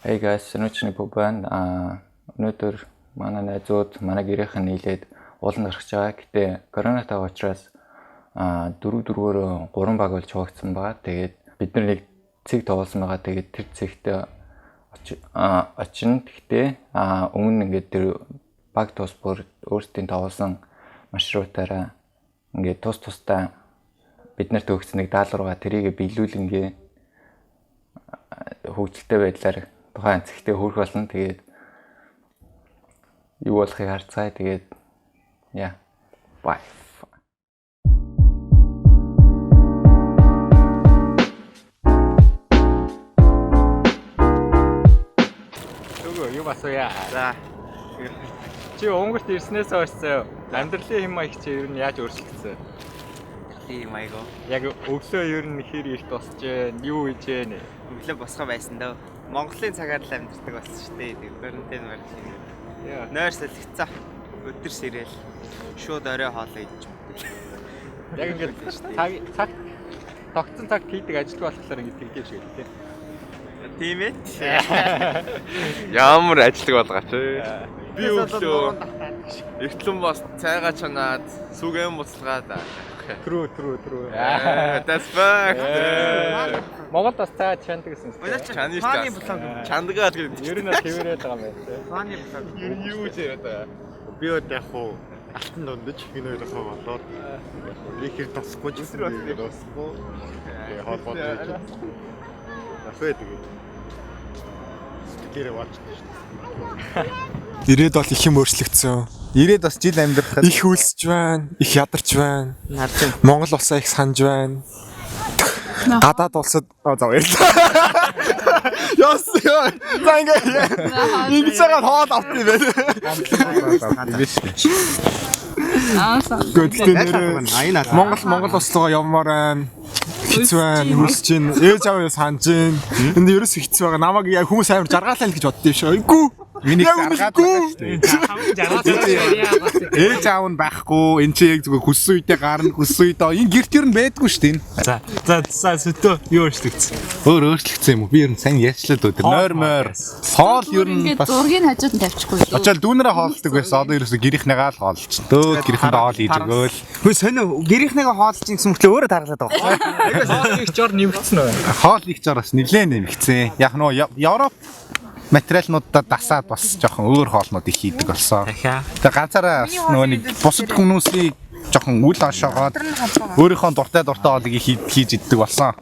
Hey guys, Сэнүүчний Пү байна. Өнөөдөр манай найзууд, манай гэрийнхэн нийлээд ууланд гарч байгаа. Гэтэ коронавитой учраас дөрөв дөрвөөр 3 баг болж хуваагдсан байгаа. Тэгээд бид нар нэг цэг товуулсан байгаа. Тэгээд тэр цэгтээ очино. Гэтэ өмнө ингээд тэр баг тус бүр өөрсдийн товуулсан маршрутаараа ингээд тус тусдаа бид нарт өгсөн нэг даалгавраа тэрийг биелүүлэнгээ хөгжилтэй байдлаар тухайн цэгтээ хүрэх болно. Тэгээд юу болохыг харцгаая. Тэгээд yeah. Bye. Түгөө юу асууя. За. Чи Унгарт ирснээс хойш заяа амьдралын хэм маяг чи ер нь яаж өөрчлөгдсөн? Тийм маяг. Яг өглөө ер нь хэр эрт босч гэн, юу хийж гэн? Өглөө босгоо байсан дөө. Монголын цагаар л амьдардаг болсон шүү дээ. Тэг карантин барьж ингээд. Яа. Нойр солигцоо. Өдөр сэрэл. Шууд орой хоол идэж мэдээ. Яг ингээд цаг цаг тогтсон цагт хийдэг ажилгүй болохоор ингээд тэгдэв шиг л тий. Тийм ээ. Ямар ажилтг болгооч ээ. Би Тэгээс өглөө бол нуруунд татаад. эртлэн бос цайгаа чанаад сүгэн буцалгаад. True true true. That's fact. Монголд бас цай чандаг гэсэн юм. Өнөөдөр Чаны Фаны шүү блог юм. Чандагаа л гэдэг. Ер нь бол тэрвэрээд байгаа юм байна тий. Фаны блог. Ер нь юу ч яриад байгаа. Би бол яг хуу алтан дундаж энэ хоёроо болоод их хэр тосхгүй ч гэсэн би тосхгүй. Тэгээ холбоотой хийж. Афэ тэгээд. Гэрээ ваач шүү дээ. Ирээд бол их юм өөрчлөгдсөн. Ирээд бас жил амьдрахад Их хөлсөж байна, их ядарч байна. Нарж байна. Монгол улсаа их санаж байна. Гадаад улсад аа за баярлалаа. Яс яа. За ингээ ингэж байгаа хоол авт юм байна. Гэхдээ нэрээ Монгол улс руу явмаар байна. Хэцүү байна, хөлсөж байна. Ээж аваа санаж байна. Энд ерөөс хэцүү байгаа. Намайг яг хүмүүс амар жаргаалаа л гэж боддоо юм шиг. Үгүй. миний Яг жаргаад үнэгүй. байгаа шүү дээ. Ээж аав нь байхгүй. Энд чи яг зүгээр хүссэн үедээ гарна, хүссэн үедээ энэ гэрт ер нь байдгүй шүү дээ. энэ. За за за сөтөө юу өөрчлөгдсөн? Өөр өөрчлөгдсөн юм уу? Би ер нь сайн ярьчлаад өдөр. Нойр мойр. Хоол ер нь Ингээд бас зургийг хажууд нь тавьчихгүй юу? Очоод дүүнэрээ хоолдог байсан. Одоо ерөөсө гэрийнхнээгаа л хоолч. Дөө гэрийнхэндээ хоол хийж өгөөл. Хөө сонио гэрийнхнээгээ хоолж ин гэсэн мөртлөө өөрөө таргалаад байгаа. Хоол их жор нэмэгдсэн үү? Хоол их жор бас нэлээд нэмэгдсэн. Яг нөө Европ материалнуудаа дасаад бас жоохон өөр хоолнууд их хийдэг болсон. Дахиад. Тэгээ ганцаараа бас нөгөө нэг бусад хүмүүсийг жоохон үл ошоогоод өөрийнхөө дуртай хоолыг их хийж иддэг болсон.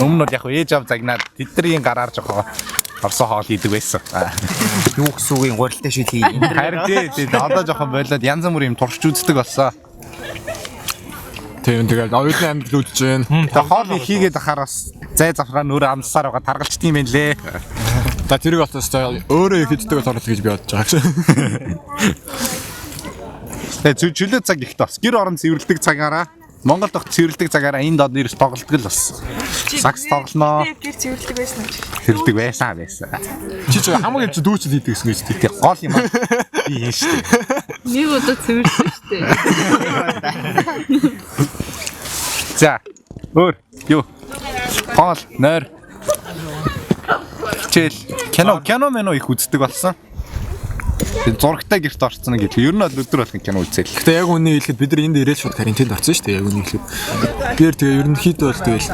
Өмнө нь бол яг ээж аав загнаад тэдний гараар жоохон орсон хоол хийдэг байсан. Юу гэсэн үг юм гурилтай шил хий. Харин тий одоо жоохон болоод янз бүрийн юм туршиж үздэг болсон. Тийм тэгэл оюутны амьдрал үдэж байна. Тэгээ хоол их хийгээд ахаар бас зай завхраа нөрөө амссаар байгаа таргалчт юм байна лээ. За тэрийг бол өстой өөрөө их хийддэг бол орлоо гэж би бодож байгаа. Тэгээ чөлөө цаг ихтэй бас гэр орон цэвэрлдэг цагаараа Монгол дахь цэвэрлдэг цагаараа энд од ерөөс тоглолдог л бас. Сакс тоглоно. Гэр цэвэрлдэг байсан уу? Цэвэрлдэг байсан байсан. Чи ч хамаг юм чи дүүчл хийдэг гэсэн гэж тий. Тэгээ гол юм аа. Би хийн штэ. Нэг удаа цэвэрлсэн шүү дээ. За. Өөр юу? Хоол, нойр. Хичээл, кино мэнө их үздэг болсон. Тэгээ зурагтай гэрт орцсон гэдэг. Ер нь бол өдөр болгон кино үзээл. Гэтэ яг үнэ хэлэхэд бид нар энд ирээд шууд карантинд орсон шүү дээ. Яг үнэ хэлэхэд. Би ер тэгээ ерөнхийдөө бол тэгэл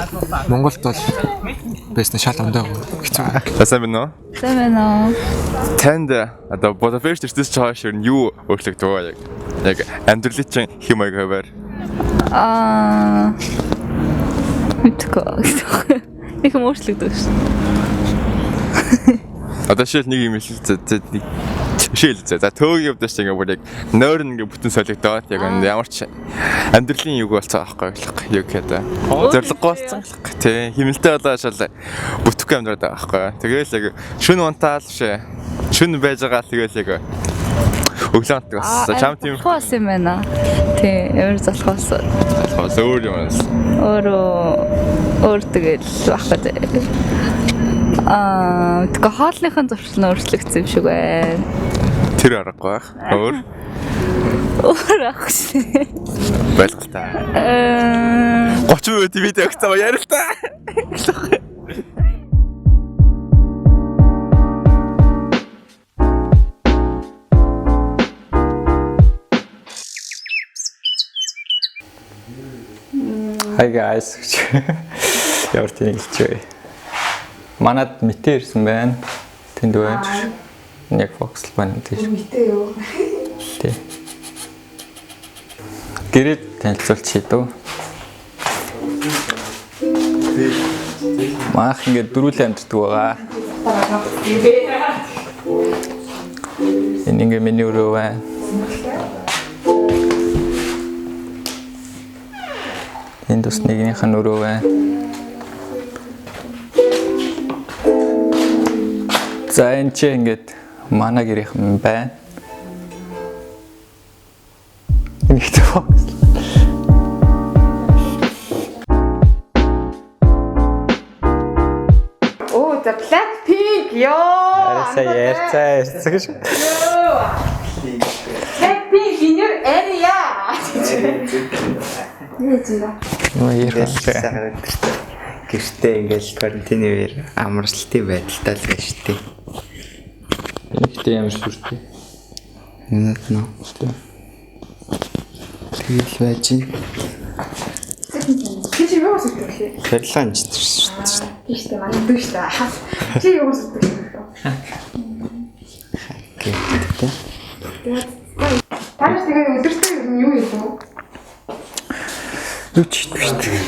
Монголд бол байсан шал ондоо хэцүү. За сайн байна уу? Сайн байна уу? Танд одоо Будапешт ирсээс хойш ер нь юу өөрчлөгдөв вэ? Яг амьдралын чинь хэм маяг хуваар. Аа мэдгүй. Их юм өөрчлөгдөв шүү. Одоо шил нэг юм хэлсэн нэг шил зэ. За төөгийн явдал чинь ингээ бүр яг нойр нь ингээ бүтэн солигдоод яг ямар ч амьдралын юг болцсон аахгүй юу? Юу гэдэг. Зорилгогүй болцсон. Тий, химэлтэй болоо шал бүтэхгүй амьдраад байгаа байхгүй юу? Тэгээл яг шүн унтаал шээ. Шүн байж байгаа л тэгээл яг өглөө унтдаг бас. Чам тийм Залхуу болсон юм байна. Тий, ямар залхуу болсон. бас өөр юм байна. Өөрөө өөр тэгэл байхгүй дээ. Тэгээ хоолныхын зуршил нь өөрчлөгдсөн юм шиг байна. Тэр аргагүй байх. Өөр Өөр ах шээ. байлгалтай. 30 минут видео өгсөн ба яриа л та. Hi guys. Ямар тийм хэлчихвэ. Манад мэтэ ирсэн байна. Тэнд байна. Яг Fox л байна тийш. Мэтэ юу? Тий. Гэрээ танилцуулчих дөө. Маах ингээд дөрүлээ амьддаг байгаа. Энэ ингээ миний өрөө байна. Энд бас нэгнийх нь өрөө байна. За энэ чи ингээд манай гэрийнхэн байна. Нэг Fox. Оо за Blackpink ёо. Арай ярьцаа ярьцаа гэж. Blackpink in your area. Юу гэж байна? Юу ярих вэ? Сайхан өдөртөө гэртээ ингээл карантины үеэр амралтын байдалтай л байж тээ. Энэхтэй ямар сүртэй. Минут нөө. Тэгэл байж гин. Чи чи юу сүртэй вэ? Барилгаан шүү дээ. Тийш дээ манай дүү шүү дээ. Чи юу сүртэй вэ? Гэдэг. Та нар тэгээ өдөртөө ер нь юу хийх вэ? Юу ч хийдгүй шүү дээ.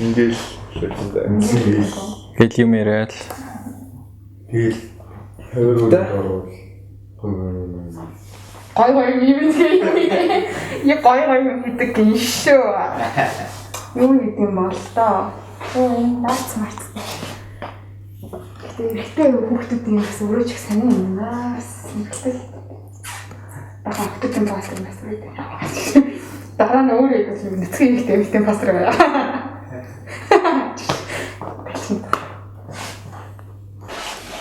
Ингээл шүтэндээ. Гэл юм яриад. Тэгэл 20 орвол Гой гой юм юм. Яг гой гой юм хийдэг гин шүү. Юу хийдэг юм бол тоо. Оо, наац марц. Гэтэ эрэгтэй хүүхдүүдийн бас өөрөө ч их сонин юм аа. Эрэгтэй. Бага хүүхдүүдийн пастор бас үү. Дараа нь өөрөө их юм нүцгэн эрэгтэй эрэгтэй пастор байя.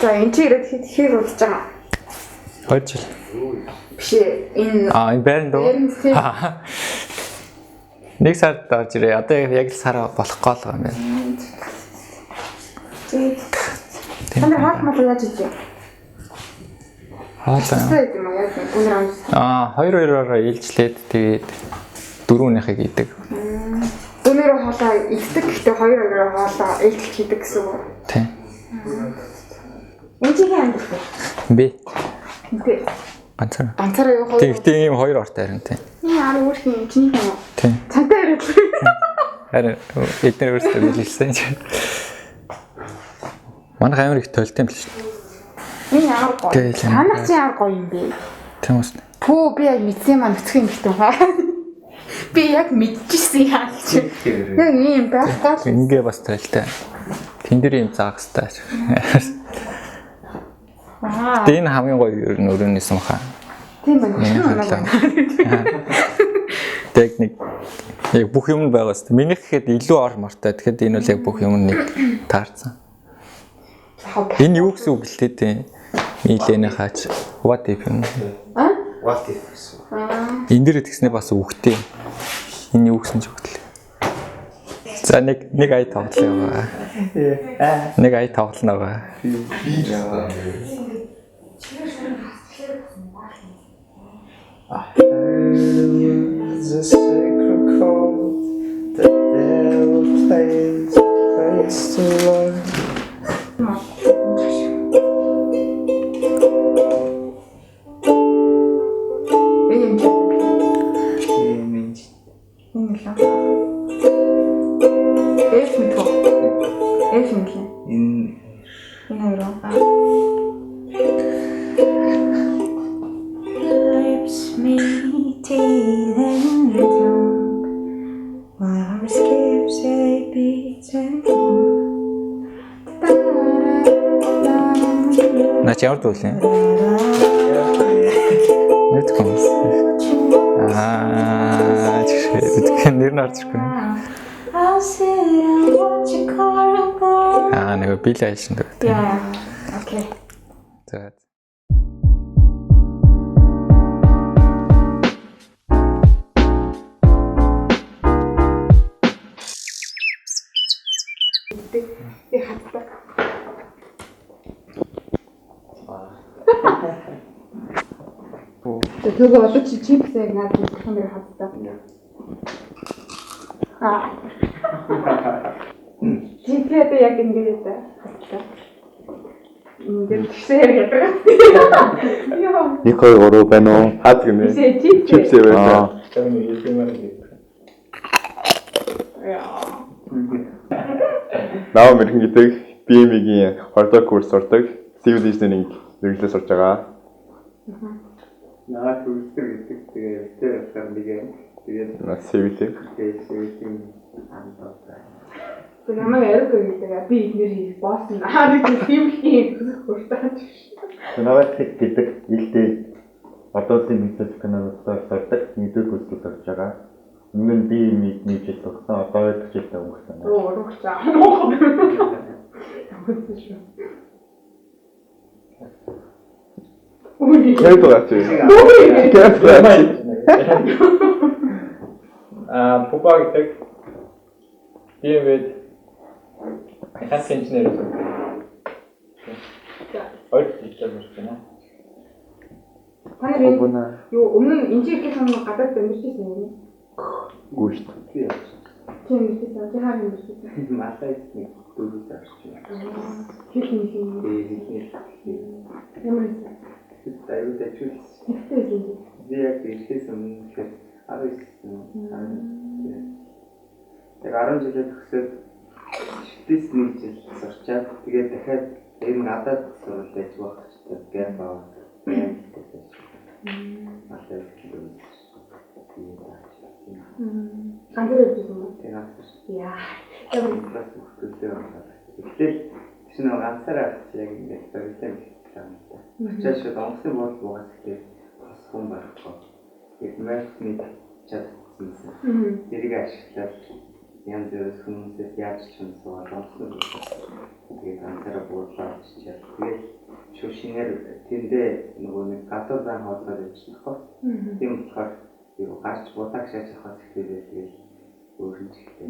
За энэ чи ирээд хэр удаж байгаа? 2 жил. Биш ээ, энэ Аа энэ байранд уу? Байранд тийм. Нэг сард орж ирээ. Одоо яг л сар болох гол юм байна. Та нар хоол мол яаж идэх вэ? Хоол. Тустай идэх юм уу? Яг өнөр амс. Аа хоёр хоёроор ээлжлээд тэгээд дөрөвнийхийг идэг. Өнөрөө хоолоо иддэг гэхдээ хоёр хоёроо хоолоо ээлжлж хийдэг гэсэн үг. Тийм. Энэ чигийн амьдрах вэ? Би Тэ. ганцаараа. Ганцаараа юу хоёр. Тийм гэтээ ийм хоёр ортой харин тийм. Энэ ар өөр хин чиний юм уу? Тийм. Цантай яриад. Харин эдгээр өөрсдөө биелсэн чи. Манайх амар их толтой юм л шүү. Энэ ямар гоё. Тэгэл юм. Танах чи ямар гоё юм бэ? Тийм үст. Пүү би яг мэдсэн маань өцгөн юм ихтэй хаа. Би яг мэдчихсэн яа чи. Яг ийм байхгүй л. Ингээ бас толтой. Тэн дээр ийм заагстай. Аа. Тэгээ энэ хамгийн гоё ер нь өрөөний сумхаа. Тийм байна. Миний Хөшгөн бодлоо. Тэг нэг яг бүх юм нь байгаа зү. Минийх гэхэд илүү ор мортой. Тэгэхэд энэ бол яг бүх юм нэг таарсан. Энэ юу гэсэн үг л дээ тийм. Милэнэ хаач. What if юм. Аа? What if гэсэн. Энэ дээр тэгснэ бас үгтэй. Энэ юу гэсэн ч үгтэл. За нэг нэг ая тоглоё байгаа. Нэг ая тоглоно байгаа. The sacred chord the devil plays, plays to learn. Энэ юм чи. Энэ Энэ л. F мэдгүй. F мэдлээ. энэ Энэ хоёр уу? Lips me teeth and your tongue. My heart skips a beat and Наа чи ямар дуу юм? Мэдгүй юм. Аа, тэгэх нэр нь орж ирэхгүй. I'll sit and watch a car burn. Аа, нөгөө Билли Айлшин дүү. Яа. Окей. За. Би хатдаг. Тэгээ одоо чи чипсийг надад мэдэх юм дээр хатдаг. Аа. Чи одоо яг ингэж хаттай. Ингээд тэгсээр гэдэг. Йоо. 1 2 3 байна уу? Хаад гинэ. Чипс яваа. Яа. Наа мэрхэн гэдэг BME-гийн 2 дахь курс сурдаг. Civil engineering мэргэжлээр сурж байгаа. Наа төгсдөр гэдэг. Тэгээ тэр болохоор нэг юм. Тэгээд civil-ийн тэгээд civil-ийн андаа. Тэг намайг ариуг гэдэг. Би эднэр хийх босс нь. Аа нэг тийм их хурдан. Намайг гэдэг илдээ одоогийн мэдээлэл экономикоор сурдаг. Нэгдүгээр курсд орж байгаа. Өмнө нь би нэг жил төгссөн. Одоо хоёр дахь жилдээ өнгөрсөн. Оо урагчаа. Тамгсан шүү. Кэд байгаа чи. Кэд байгаа чи. Аа, Пупа гэдэг BMW механик инженер гэсэн. Хоёр жилээр сурч байна. Та нар юу өмнө нь энэ чиглэлийн өмнө гадаад амьдарч ирсэн юм уу? Үгүй шүү дээ. Чи амьдарч ирсэн. Чи хаана амьдарч ирсэн? Малайз нэг дөрөв зарч байна. Хэл нэг юм. Ямар юм? Аюу дажгүй. Ихтэй байсан юм. Би яг ирэхээс өмнө гэхээр 19 юм. Яг 10 жилээ төгсөөд шүтээс нэг жил сурчаад тэгээд дахиад ер нь гадаад сурвал байж байх хэрэгтэй гэм баа. Малайз дөрөв. Ганцаар явж байсан уу? Тийм ганцаар. Яа. Бас хөтөлөө байна. Гэтэл чи нэг ганцаараа авчих яг ингээд проблем гэсэн юм та. Очоод шууд онгоцны буудал буугаас эхлээд тос хүн байхгүй. Яг Maps-ны татчихсан. Тэрийг ашиглаад янз бүрээс хүмүүсээс яаж ч юм суугаад онгоцны буудал. Тэгээд ганцаараа буудлаа очичаад тэгээд шууд шинээр тэндээ нөгөө нэг гадуур зан хоолоор явчихсан байхгүй. Тийм болохоор юу гарч будааг шааж авахаас эхлээд тэгээд өөр нь ч ихтэй.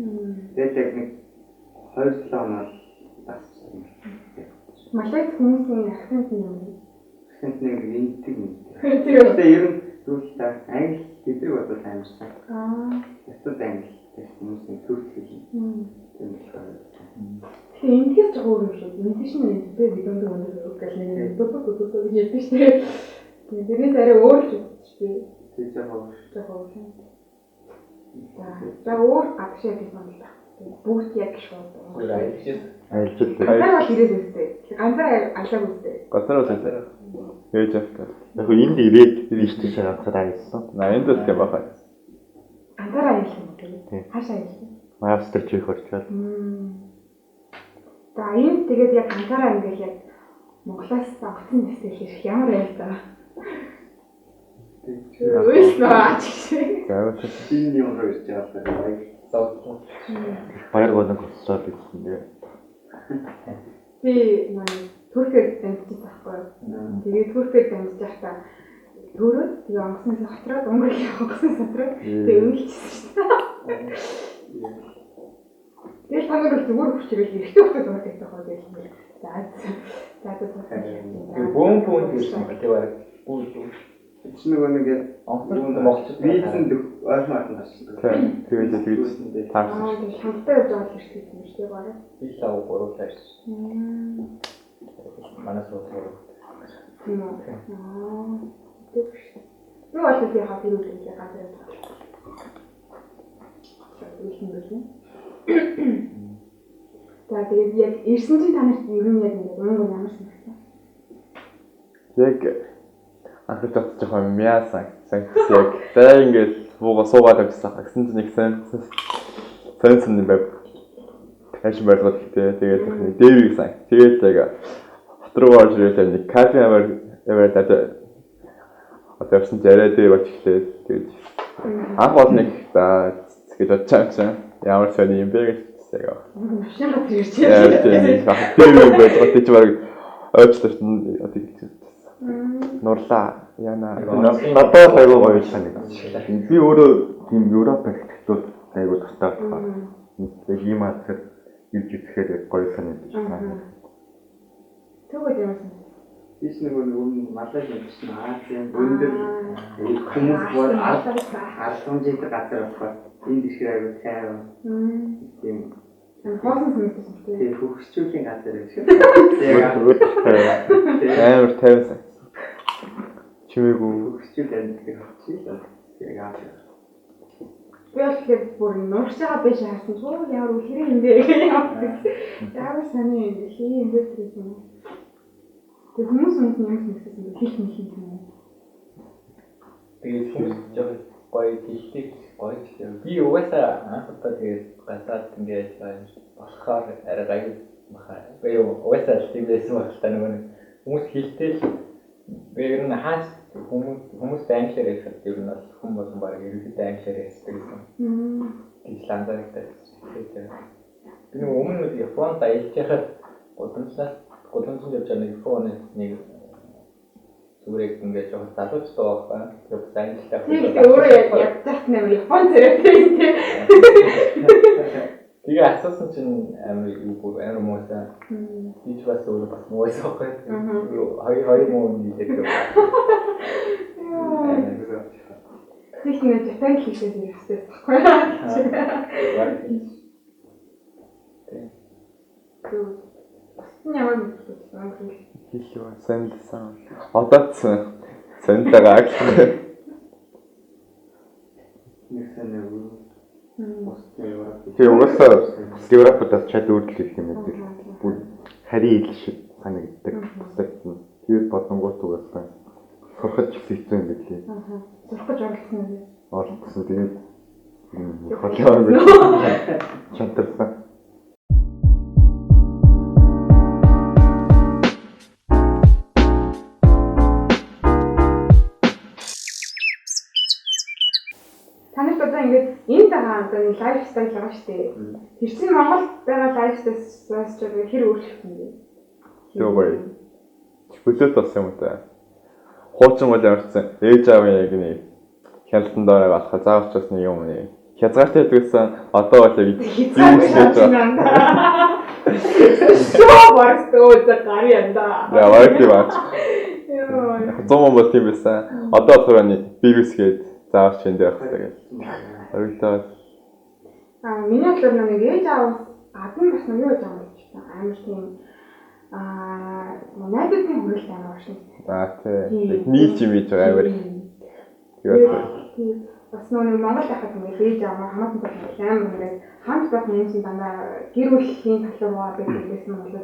Тэгээд яг нэг 2-7 хоног дасчихсан. Малайз хүмүүсийн акцент нь юм уу? Акцент нэг энтэг юм. Тэр Тэгээ ер нь зүйл та англи тэдрэг бодвол амарсан. Аа. Хятад англи тэр хүмүүсийн төрөл хэл. Тийм болохоор. Тэгээ энтгээс жоо өөр юм шиг. Энтэг шинэ энтэг бидэндэг өндөр гэл нэг бөп бөп бөп гэж ярьдаг шүү дээ. Тэгээ тэрнээс арай өөр л шүү дээ. Тэр жоо өөр. Жоо өөр. За өөр гадагшаа гэсэн юм л та. Бүгд яг шууд. Өөр аялж. Аялж. Ганцаар бол ирээд үзтээ. Ганцаар алааг үзтээ. Ганцаар бол алаа. Ээж авах. Яг энд ирээд ийш тийш ганцаар аялсан. На энд бол тийм баха. Ганцаар аялсан юм тийм. Хаашаа аялсан? Мастер чих орчоод. За энд тэгээд яг ганцаараа ингээл яг Монголоос онгоцны нэсэл ирэх ямар айл даа. Үйлс нөө чи. За энэ юм руу ирж байгаа баяр. Баяр гоног боллоо гэсэн дээ. Би нэг Туркээр дамжиж байхгүй юу? Тэгээд Туркээр дамжиж байхдаа төрөөд тэгээ онгоцны хотроод Унгарийн онгоцны хотроод тэгээ өвлөжсэн шүү дээ. Тэгэл та нар бол зүгээр хүч ирэл эрэгтэй хүмүүс зүгээр тавьдаг хоо гэж юм. За за за за. Бөөн бөөн гэсэн юм тийм бараг. Гүү. Чи нөгөө нэг онгоцны монголчууд визэн ойрхон ойрхон гарчдаг. Тийм. Тэгээд тэгж таарсан. Аа тэг хамтдаа явж байгаа л хэрэгтэй юм шүү дээ бараг. Би лав гурав таарсан. Манай суудлаар. Тийм үү. Аа. Тэр биш. Би бол би хаа тэр үйл газар явж байгаа. Үйл юм байна. За тэгээд яг ирсэн чинь та нарт ер нь яг ингээд унган ямар санагдсан? Яг анх татчих жоохон мяасан санагдсан яг. За ингээд бууга суугаад авчихсан. Гэсэн чинь нэг сайн сайн сан юм байв. Хайш барилгад гэхдээ тэгээд нэг дэвиг сан. Тэгээд яг хот руу орж ирээд нэг кафе амар амар одоо явсан чи арай дээр болж эхлээд тэгээд анх бол нэг за гэж бодчихсон юм чинь ямар сони юм бэ гэж яг. Машин газар ирж байна. Тийм тийм байх. Тэг чи баг ойчлолт одоо гэж нурлаа. Яна. Надад айгүй гоё санагдав. Би өөрөө тийм Европ архитектур айгүй дуртай болохоор яг ийм газар ирж ирэхээр яг гоё санагдаж байна. Төгөөд ямар санагдав? Би ч нөгөө өмнө Малайз явчихсан Азийн өндөр Хүмүүс бол алгамжийн газар болохоор энд ирэхээр аягүй тайван. Тийм. Хоосон санагдсан тийм. Тэгээ хөгшчүүлийн газар юм шиг. Амар тайван санагдсан. Чимээгүй. Хөгшчүүл амьддаг очив. Яг аа. Би бол тэгэхээр бүр нуурч байгаа байж харсан ч оо ямар үлгэрийн юм бэ гэх юм. Ямар сони юм бэ? Хий юм бэ гэсэн юм. Тэг хүмүүс хүмүүс юм санагдсан юм. Хэл мэл юм уу? Тэгээд хүмүүс жоохон гоё дэлтэй гоё ч юм. Би угаасаа анх удаа тэгээд гадаад ингээд болохоор арай гайгүй баха. Би угаасаа л тийм байсан байх л та нөгөө нэг хүмүүс хилтэй л би ер нь хаач хүмүүс англиар ярихад ер нь бол хүн болгон баг ерөнхийдөө англиар ярьдаг гэсэн. Гэж л анзаардаг. Тэгээд би нэг өмнө нь Японд аялж байхад гудамжинд явж байгаа нэг Японы нэг зүгээр яг ингээд жоохон залуучтай байхгүй. Тэгээд бас англиар Тийм өөрөө яг ядчих нэмэр Япон зэрэгтэй юм тий. Тэгээ асуусан чинь амар юу бүр амар муусан. Би ч бас өөрөө бас муу байсан байхгүй. Хоёр муу нийлээд яваа. Тэг нэг Японд хийхээс хэрэгтэй байхгүй. Бас нь ямар мэдлэг англи. Хэл юу сонирхсан. Одоо ч сонирхолтой агли. Нэг сонио. Тэгээ угаасаа бус Европуудаас чад өөрчлөх юм байдаг. Бүр харийн хэл шиг санагддаг. Бусад нь тэгээд бодонгууд угаасаа сурахад ч хэцүү юм билээ. Сурах гэж оролцсон юм. Оролцсон. Тэгээд холио чантарсан. Та нарт одоо ингээд энд байгаа одоо нэг lifestyle байгаа шүү дээ. Тэр чинь Монголд байгаа lifestyle-аас ч одоо хэр өөрчлөгдсөн бэ? Юу гоё. Чөлөөт болсон юм уу та? Хуучин бол ямарчсан ээж аав яг нэг хяналтан доор алхаа заавал ч бас нэг юм нэг хязгаартай гэдгсэн одоо бол яг юу хийж байгаа. Шоо барстөө за гар янда. Яа бараг тийм аа. 100 бол тийм байсан. Одоо болохоор нэг бигус гээд заавал ч энд байх хэрэгтэй гэж. Орогдоод. Аа миний бодлоор нэг ээж ааваас гадна бас нэг юу гэж байгаа юм чи та амар тийм найзуудын хүрээлт амар важна. Аа тий. Нийлж юм хийж байгаа амар. Тийм. Бас нэг Монгол байхад ингээд ээж аав хамаатан тал амар ингээд хамт байх хүмүүс нь дандаа гэр бүлийн тал руугаа байдаг байсан бол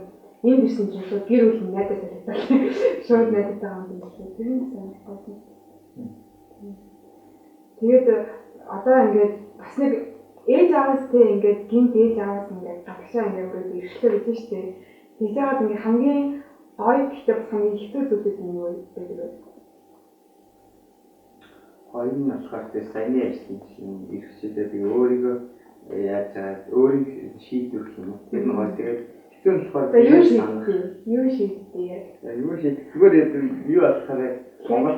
энд ирсэн чинь шууд гэр бүл нь найзаа солилцоо. Шууд найзтайгаа хамт байсан. Тэр нь бас амар гоё. Тэгээд одоо ингээд бас нэг ээж ааваас те ингээд гинт ээж ааваас ингээд гадагшаа ингээд өрөөд иршлээ гэж шүү дээ. Тэгж яагаад ингээд хамгийн гоё гэхдээ бас хамгийн хэцүү зүйлүүд нь юу байдаг вэ? Гоё нь болохоор тэр саяны ажлын чинь иргэжлээ тэгээ өөрийгөө яаж байгаа өөрийн шийдвэр гэх юм уу. Тэр нь гоё. Тэгээд хэцүү нь болохоор юу шийддэг? Юу шийддэг яг? Юу шийддэг? Зүгээр юу болохоор Монголд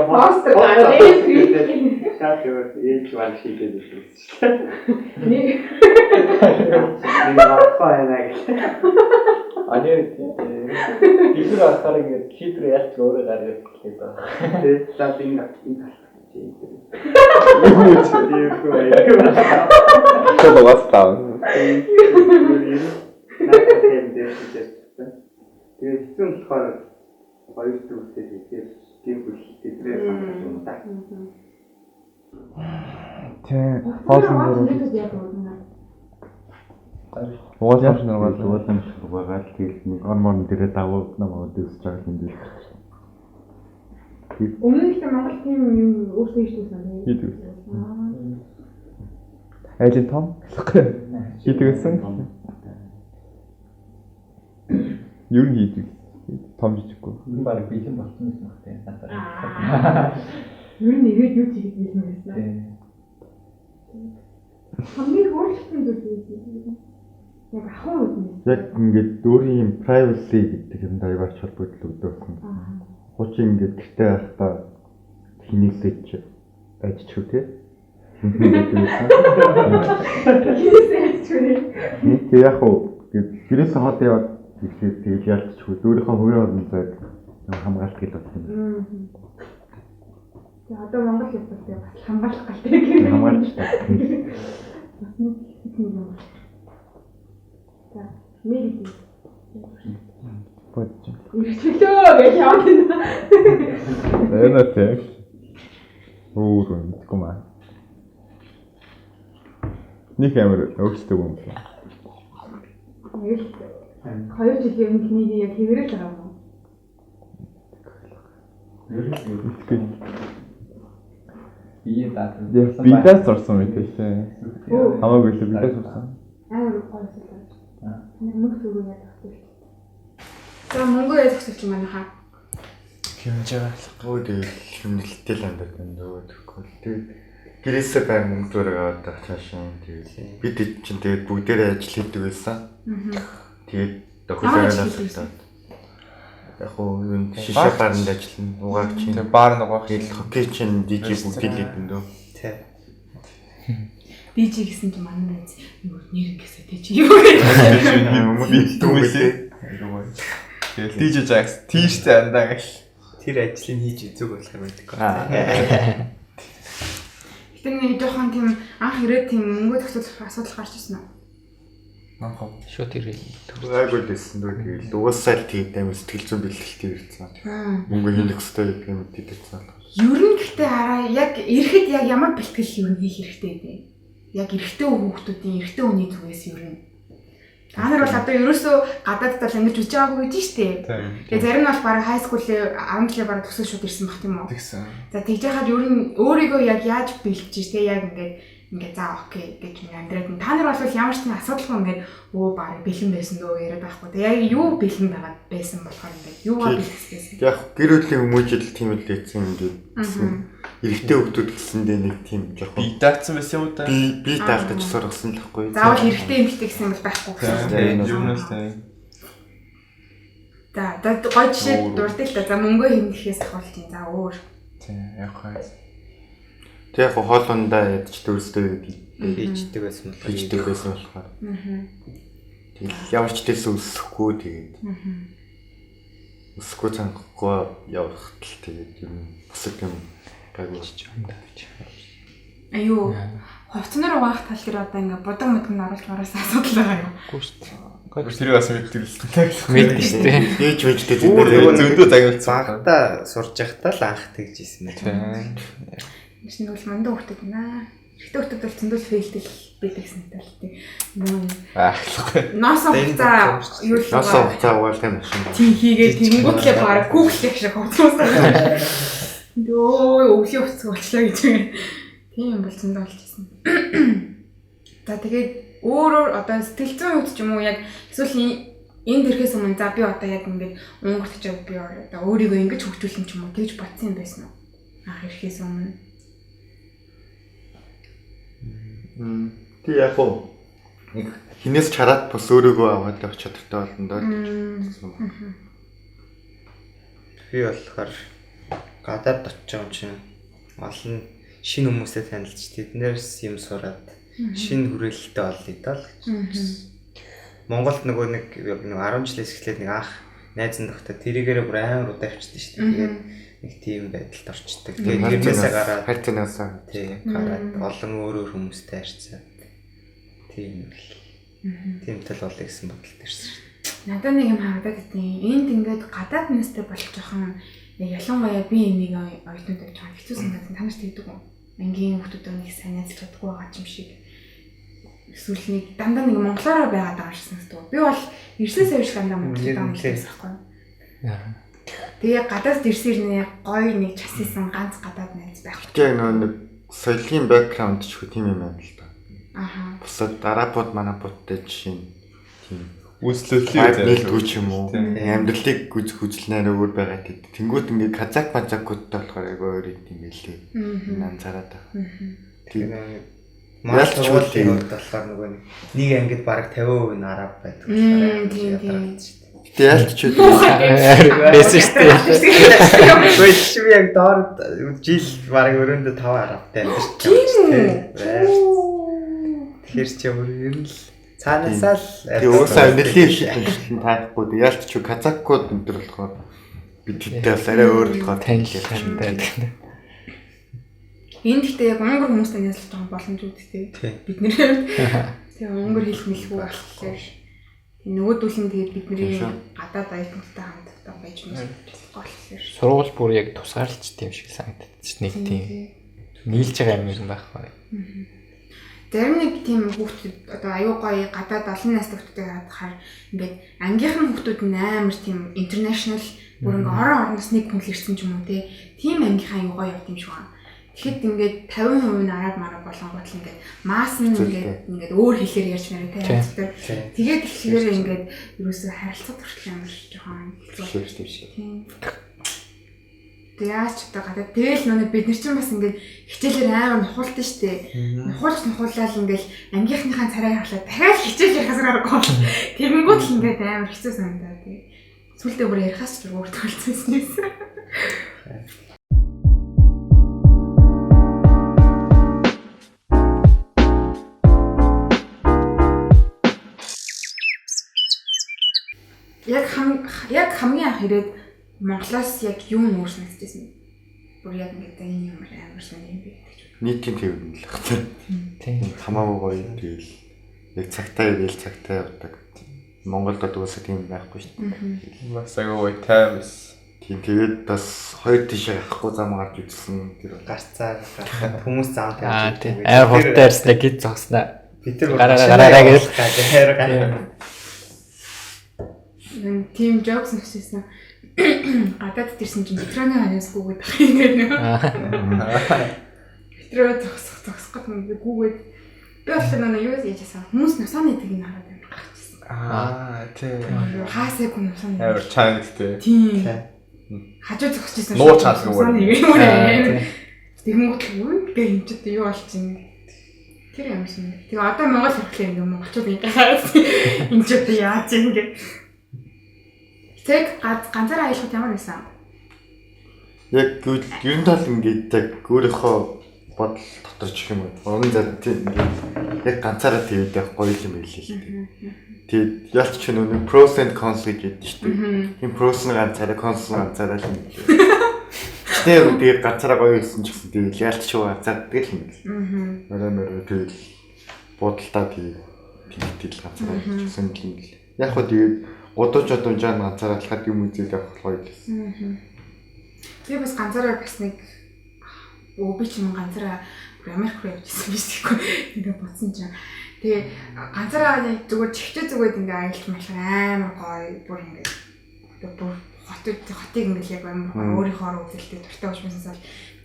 Постэр гараад шат яваад ээж баг шийдээд байсан шүү дээ. Нэг нэг байна гэх. Ани дэлгэр болохоор ингээд шийдвэр ялч өөрөө гаргаад эхлэх байгаа. Тэгээд за энэ энэ чи. Тэр бас таа. Тэгээд хэцүү нь болохоор хоёр дүүсээ хийхээр гэр бүл тэдрээ санах юм да. Тэ хоолн дөрөв. Угаасаа нургаал угаасаа нургаал тэгэл нэг он морн дээрээ давуу нам өдөсч байгаа юм биш. Өмнө нь ихтэй Монгол тийм юм өөрсдөө хийдэг байсан тийм. Хийдэг. Ажин том хийдэг гэсэн. Юу нь хийдэг? Том жижиггүй. Энэ баг бэлэн болсон гэсэн баг тийм надад. Ер нь ирээд юу ч хийх юм байсан. Тийм. Хамгийн өөрчлөлтөн зүйл юу вэ? Яг ахуй үднэс. Яг ингээд өөрийн юм privacy гэдэг юмд аюул ач холбогдол өгдөг байсан. Хуучин ингээд гэрте байхдаа хинээсээ ч ажиж үү те. Хинээсээ ажиж үү. Тэг яг уу гэрээсээ хот яваад ирэхэд тэгэл ялцчихгүй өөрийнхөө хувийн орон зайг хамгаалт гэж бодсон юм. Тэгээ одоо Монгол явбал тэгээ бас хамгаалах галтай гэх. Хамгаалж та. Бас нэг нэг юм. За, нэг гэдэг. Бодож. Ирчлөө гэж яваад байна. Энэ тэг. Өөр мэдгүй маа. Нэг амар өөрчлөлттэй юм байна. Нэг л 2 жилийн өмнө тэнийг яг хэврэл байгаа юм уу? Мэдгүй. Бие даа. Бидаас сурсан мэт лээ. Хамаагүй лээ бидаас сурсан. Амар гоё зүйл. Нэг мөнгө төгрөг яаж зохицуулж. За мөнгө яаж зохицуулж юм байна хаа? Хэмжээ. Өө тэгэл хэмнэлттэй л амьдрал юм дөө тэгэхгүй. Тэгээд гэрээсээ бай мөнгө зураг аваад байх цаашаа тэгэл бид хэд чинь тэгээд бүгдээрээ ажил хийдэг байсан. Тэгээд Ямар ажил дохиолоо хийдэг байсан? Яг уу юм шишээ баранд ажиллана, угаагч чинь. Тэгээд баар нугаагч. Тэгэл хоккей чинь DJ бүгдийг л хийдэг дөө. Тий. DJ гэсэн чинь манай найз юу нэр гэсэн тий чи юу гэж. Мэддэг үлээ. Тэгэл DJ Jax тийштэй андаа гэх. Тэр ажлыг хийж үзэг болох юм байдаг. Гэтэ нэг жоохон тийм анх ирээд тийм мөнгө зохицуулах асуудал гарч ирсэн үү? Намхав. Шууд ирэл. Гайгүй л байсан дөө тэгэл угаасаа л тэгээд амар сэтгэл зүйн бэлтгэлтэй ирсэн. Мөнгө хийнэх хэрэгтэй гэх юм мэдээдсэн. Ер нь гэхдээ хараа яг ирэхэд яг ямар бэлтгэл ер нь хийх хэрэгтэй вэ? Яг эрэгтэй хүүхдүүдийн эрэгтэй хүний зүгээс ер нь. Та нар бол одоо ерөөсөө гадаадд бол ингэж үжиж байгаагүй гэж штэ. Тэгээ зарим нь бол бараг хай скуулээ 10 жилээ бараг төгсөө шууд ирсэн баг тийм үү? Тэгсэн. За тэгж яхад ер нь өөрийгөө яг яаж бэлтжиж те яг ингээд ингээд за окей гэж ингээд амьдраад нь та нар бол ямар ч тийм асуудалгүй ингээд өө бараг бэлэн байсан дөө яриад байхгүй. Тэгээ яг юу бэлэн байгаад байсан болохоор ингээд юугаа бэлтгэсэн. Яг гэр бүлийн хүмүүжил тийм л лээсэн ингээд эрэгтэй хүүхдүүд гэсэндээ нэг тийм жоохон Би даацсан байсан юм уу та? би даалтаж сургасан л байхгүй. Заавал эрэгтэй эмэгтэй гэсэн юм бол байхгүй гэсэн. Тийм. Юм л тийм. За за гой жишээ дурдъя л да. За мөнгөө хэмнэхээс ахуулж юм. За өөр. Тийм. Яг хаа. Тэг яг хоол ундаа ядч дөрсдөө Хийждэг байсан болохоор. хийждэг байсан болохоор. Тэгэл ямар ч дэс өсөхгүй тэгээд. Өсөхгүй цангахгүй явахт л тэгээд юм бусад юм гайгүй болчих юм да гэж. Аюу. Хувцснаар угаах тал дээр одоо ингээ будаг мөдөг нь оруулж мараас асуудал байгаа юм. Үгүй шүү дээ. Тэр бас мэддэг л дээ. Мэддэг шүү дээ. Ээж мэжтэй Өөр зөндөө Зөндөө загнуулсан. Багада сурж байхдаа л анх тэгж исэн юм. Тийм. Шинэ бол мундаг хөлтөд байна. Эрэгтэй хөлтөд бол зөндөл фейлдэл байдаг сантай л тий. Нөө Аахлахгүй. носон хуцаа юу л Носон хуцаа угаалтай юм шиг. Тийм хийгээд тэгэнгүүтлээ баг Google шиг хувцас. Дөө өвлийн хувцас болчлаа гэж. Тийм юм бол зөндөө болж ирсэн. За тэгээд өөрөөр одоо сэтгэл зүйн хувьд ч юм уу яг эсвэл энд ирэхээс өмнө за би одоо яг ингээд Унгарт очиод би одоо өөрийгөө ингэж хөгжүүлэн ч юм уу тэгж бодсон юм байсан уу? Анх ирэхээс өмнө. Тэг яг уу нэг хинээс чараад бас өөрийгөө аваад явах чадвартай болно доо л гэж бодсон. Би болохоор гадаад очиж байгаа юм чинь олон шинэ хүмүүстэй танилцж тэднээс юм сураад шинэ хүрээлэлтэй болъё доо л гэж. Монголд нөгөө нэг яг нэг 10 жилээс эхлээд нэг анх найз нь тогтоо тэрийгээрээ бүр амар удаа явчихсан шүү дээ. Тэгээд нэг тийм байдалд орчдөг. Тэгээд тэрнээсээ гараад хайрцанаасаа тий гараад олон өөр өөр хүмүүстэй харьцаад тийм л тийм тал болъё гэсэн бодолд ирсэн шүү дээ. Надад нэг юм харагдаад идэв. Энд ингээд гадаад настай болох жоохон яг ялангуяа би энийг оюутнууд авч байгаа хэцүү санагдсан. Та нарт тэгдэг үү? Ангийн хүмүүстэй нэг сайн найзалж чаддаггүй байгаа юм шиг. Эсвэл нэг дандаа нэг монголоороо байгаад байгаа юм шиг санагддаг. Би бол ирсээс хойш дандаа монголоор байгаа юм шиг байхгүй. Тэгээ гадаад ирсээр нэг гоё нэг часисан ганц гадаад найз байхгүй. Тэг нөгөө нэг соёлын бэкграунд ч хүү тийм юм байна л та. Аха. Бусад арабууд манабуудтай жишээ нь тийм Үнслэлээ нийлдэггүй ч юм уу. Амьдралыг гүзэх үзэл нэр өөр байгаа тэд. Тэнгүүт ингээ казак мазакуудтай болохоор айгүй өөр юм байлээ. Энэ анзаараад байгаа. Тэгээ нэг манай Ялч сургуулийн үл хувьд болохоор нөгөө нэг ангид бараг 50% нь араб байдаг болохоор амар Тийм, тийм. ядаргатай шүү дээ. Гэтэ ялч ч үл Байсан шүү дээ. Гэхдээ чи би яг доор жил бараг өрөөндөө 5 арабтай амьдарч байгаа шүү дээ. Тэгэхээр чи өөр ер нь л цаанаасаа л Тэгээ уусаа амьдралын шийдэл таахгүй. Тэг ялч ч казакууд энэ төр болохоор бид тэдтэй бас арай өөр болохоор Танилцсан байдаг. Энэ гэхдээ яг унгар хүмүүстэй найзлах жоохон боломжгүй тий. Бид нэр тэгээ унгар хэл мэлгүй болохоор нөгөөдүүл нь тэгээд бидний гадаад оюутнуудтай хамт одоо байж мэт болохоор. Сургууль бүр яг тусгаарлаж тийм шиг санагдчих нэг тийм нийлж байгаа юм юм байхгүй. Зарим нэг тийм хүүхдүүд одоо аюу гоё гадаад олон насны хүүхдүүдтэй харахаар ингээд ангийнхан хүүхдүүд нь амар тийм international бүр ингээд орон орноос нэг хүн л ирсэн ч юм уу те. Тийм ангийнхан аюу гоё явд юм шиг байна. Тэгэхэд ингээд 50% нь араб мараб болонгууд л ингээд масс нь ингээд өөр хэлээр ярьж мэрэ те. Тэгээд тэгэхээр ингээд ерөөсөө харилцах хүртэл амар жоохон хэцүү юм шиг. Тэг яаж ч одоо гадаад тэгэл нүг бид нар чинь бас ингээд хичээлээр амар нухуулдаг штэ. Нухуулж нухуулаад ингээд ангийнхныхаа царайг харлаа дахиад хичээл ярихаас аргагүй. Тэгэнгүүт л ингээд амар хэцүү санагдаа тий. Сүултээ бүр ярихаас ч өөр төлцсөн юм. Яг хамгийн анх ирээд Монголоос яг юу нүүрс нэгтэйсэн. Бүр яг ингээд энэ юм амар сайн юм бэ гэж. Нийтийн тээвэр нь л баг тийм. Хамаагүй гоё тэгэл яг цагтаа ирээл цагтаа явдаг. Монголд угаасаа тийм байхгүй шүү дээ. Бас айгүй таймс. Тийм тэгээд бас хоёр тишээ авахгүй зам гарч үзсэн тэр гарцаа гарахад хүмүүс зам тавьж. Аа амар хурдтай ярьснаа гид зогсноо. Бид тэр гараараа гэж гараа. Тийм jokes нэгссэн. Гадаад ирсэн чинь метроны ханаас гүгээд ах юм гээд нөө. Метро зогсох гээд гүгээд би болохоор нөө юу яжсэн. Хүмүүс нусааны тгийг хараад амар гайхчихсан. Аа тий. Хаасайг хүн нусааны. Амар чанга тий. Тийм. Хажуу зогсчихсан. Нуу чалгүй. Тэгэнгүүт юу гэ юм чи юу болж юм. Тэр юм шиг. Тэгээ одоо Монгол ирэхлээр ингээ монголчууд ингээ хараад энэ ч одоо яаж юм гэ. Тэг ганцаараа аялахад ямар байсан? Яг ер нь тал ингээд яг өөрийнхөө бодол дотор ч юм уу. Уран зар тийм ингээд яг ганцаараа тэгээд явах гоё юм байлээ л дээ. Тэгээд ялч ч нөө pros and cons гэж яддаг шүү дээ. Тийм pros нь ганцаараа, cons нь ганцаараа л юм. Тэгээд тэгээд ганцаараа гоё байсан ч гэсэн тэгээд ялч ч ганцаардаг л юм байл. Мөрөө мөрөө тэгээд бодолтаа тэгээд тэгэл ганцаараа гэсэн юм л. Яг хөө тэгээд Гудууч одуунжаа ганцаараа алхаад юм үзэл явах гоё л. Би бас ганцаараа бас нэг би ч юм ганцаараа Америк руу явж ирсэн биш гэхгүй ингээ бодсон чинь. Тэгээ ганцаараа нэг зүгээр чигтээ зүгээд ингээ аялж малах амар гоё бүр ингээ бүр хотыг ингээ яг амар өөрийнхөө үзэлтэй дуртай учраас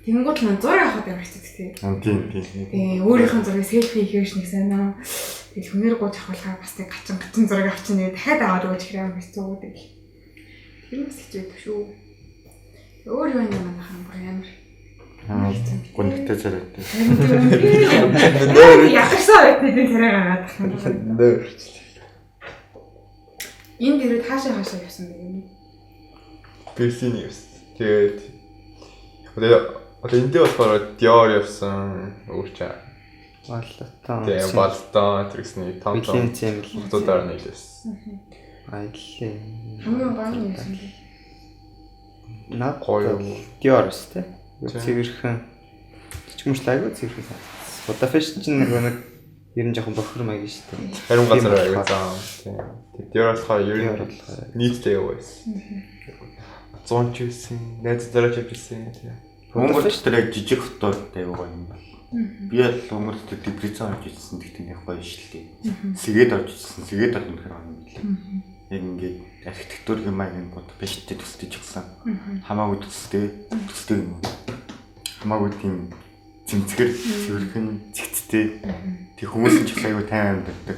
тэгэнгүүт л зураг авахд амар хэцүү тий. Тийм тийм. Тэгээ өөрийнхөө зургийг селфи хийхээс нэг сайн аа. Тэгэл хүнээр гууж авахлахаар бас тэг гачин зураг авчихна. Дахиад аваад өгч хэрэг амар хэцүү тэгэл. Тэр бас хэцүү шүү. Өөр юу юм манайхан бүр амар. Гүнхтэй царайтай. Ядарсан байт нэг царай гаргаад тах юм. Нөр. Энд ирээд хаашаа явсан бэ юм? Берлин явсан. Тэгээд одоо энд болохоор Dior явсан өөрчөө. Баллатан. Тийм, Баллатан тэрсний том том хотуудаар нийлсэн. Аяллаа. Хамгийн гоё нь юусэн бэ? Над гоё Dior өстэй. Цэвэрхэн. Чичгүмжл айгүй цэвэрхэн санагдсан. Будапешт чинь нөгөө нэг ер нь жоохон бохир маяг шүү дээ. Харин газар айгүй зам. Тийм. Dior болохоор ер нь нийтдээ яваа байсан. 100 ч байсан, найз зараач явжсэн. Тийм. Монгол дотор яг жижиг хотууд айгүй гоё юм байна. Би л Монгол дотор Дебрецен орж ирсэн гэхдээ нэг гоё шил дээ. Сэгээд орж ирсэн, сэгээд орно гэхээр гоё юм билээ. Яг ингээд архитектур юм аа юм Будапешттэй төсдөж гисэн. Хамаагүй төстэй, төстэй юм уу? Хамаагүй тийм цэмцгэр, цэвэрхэн, цэгцтэй. Тэг хүмүүс нь ч их айгүй тайван амьдардаг.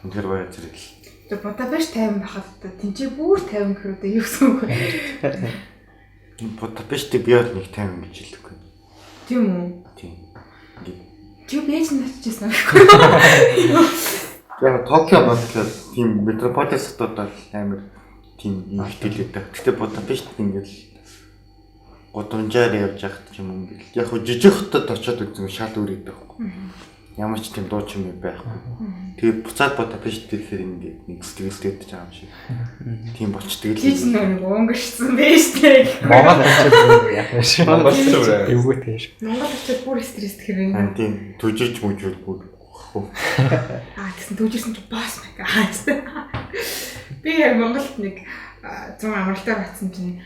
Үнэхээр гоё газар л. Тэг Будапешт тайван байхад одоо тэнцээ бүр тайван гэхээр одоо юу гэсэн үг вэ? Будапештийг би бол нэг тайван гэж хэлэхгүй. Тийм үү? Тийм. Ингээд Чи Бээжинд очижсэн гэхгүй. Яг Токио бодлоо тийм метрополис хотууд бол амар тийм ихтэй л байдаг. Гэтэ Будапешт ингээд гудамжаар явж байхад ч юм ингээд яг хөө жижиг хотод очиод үзэн шал өөр байдаг байхгүй. Ямар ч тийм дуу чимээ байхгүй. Тэгээ буцаад Будапешт ирэхээр ингээд нэг сэтгэлтэй байгаа юм шиг. Тийм болчдөг л. Чи ч нэг өнгөрчсөн байж тээ. Монгол очиж яах вэ? Монгол ч эвгүй тийм. Монгол очиж бүр стресс хэрэг. Хан тийм түжиж мүжүүл бүр. Аа тэгсэн түжирсэн чи босс мэг. Би яг Монголд нэг 100 амралтаар батсан чинь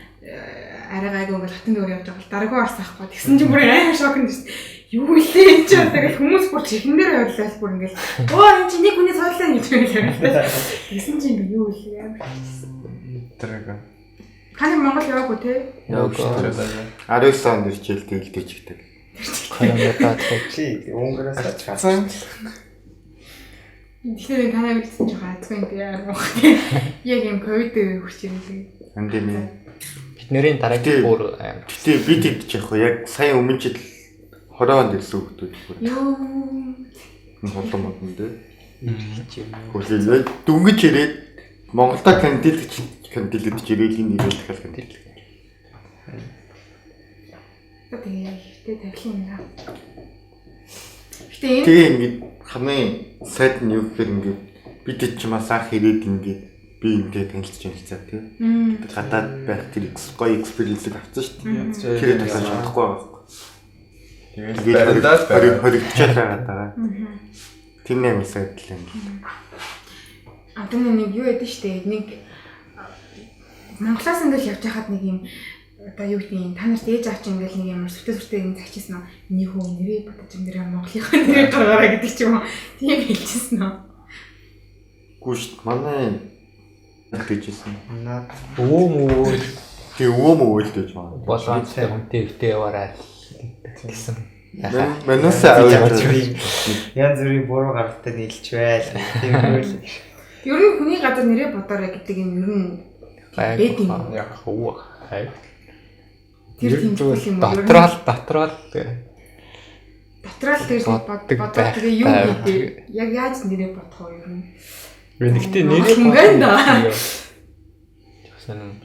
арай гайгүй ингээл хатын дөөр явж байгаа бол дараагүй орсон ахгүй. Тэгсэн чинь бүр амар шокнд шүү дээ. Юу илээ энэ чинь тэгэл хүмүүс бүр чихэн дээр ойрлол бүр ингээл өө энэ чинь нэг хүний цойлоо гэж байлаа. Тэгсэн чинь ингээ юу илээ амар шоксон. Драгон. Таны Монгол яваагүй те? Яваагүй. 19 онд ирчээл тэгэл дэжигтэй. Коронавирус чи Унгараас ачаасан. Тэгэхээр танаа үлдсэн жоохон азгүй юм яа. Яг юм ковид хүрч ирсэн. Энд тийм ээ. Бид нэрийн дараагийн бүр амар. Гэтэ бид хэд ч яг яг сая өмнө жил 20 онд ирсэн хүмүүс бүр. Йоо. Холдон модон дээ. Хүлээ дөнгөж ирээд Монголда кандидат ирээл энэ ирээд дахиад кандидат. Тэгээ яг ихтэй тавилан юм аа. Гэтэ энэ Тэгээ ингээд хамгийн сайд нь юу гэхээр ингээд бид хэд ч бас анх ирээд ингээд би энтэй танилцж танилцаа тий. Гадаад байх тэр гоё experience-ийг авсан шүү дээ. Тэр талаар чадахгүй байгаа байхгүй. Тэгээд бариндаа хоригдчихэл байгаа даа. Тэр нэг сайд л юм. Одоо нэг юу яд нь штэ нэг Монголоос ингээл явж байхад нэг юм одоо юу гэдэг нь та нарт ээж авч ингээл нэг ямар сүртэй сүртэй юм цагчилсан уу? Миний хөө нэрээ бодож юм дээрээ Монголынхаа нэрээ гаргаарай гэдэг ч юм уу. Тийм хэлчихсэн үү? Гүү шүү дээ. Манай гэжсэн. Наад өвөө мөвөө тий өвөө мөвөө л гэж байна. Болгоомжтой хүнтэй өвтэй яваарай гэсэн. Манайсаа аваад янз бүрийн буруу гаралтай нийлж байл. Тийм үйл. Ер нь хүний газар нэрээ бодоорой гэдэг юм ер нь байг яг өвөө хайг. Тэр тийм зүйл юм уу? Дотроол дотроо л тэр бодоод тэгээ юу хийдэг? Яг яаж нэрээ бодох вэ ер нь? Гэхдээ нэрээ бодох. Сонин.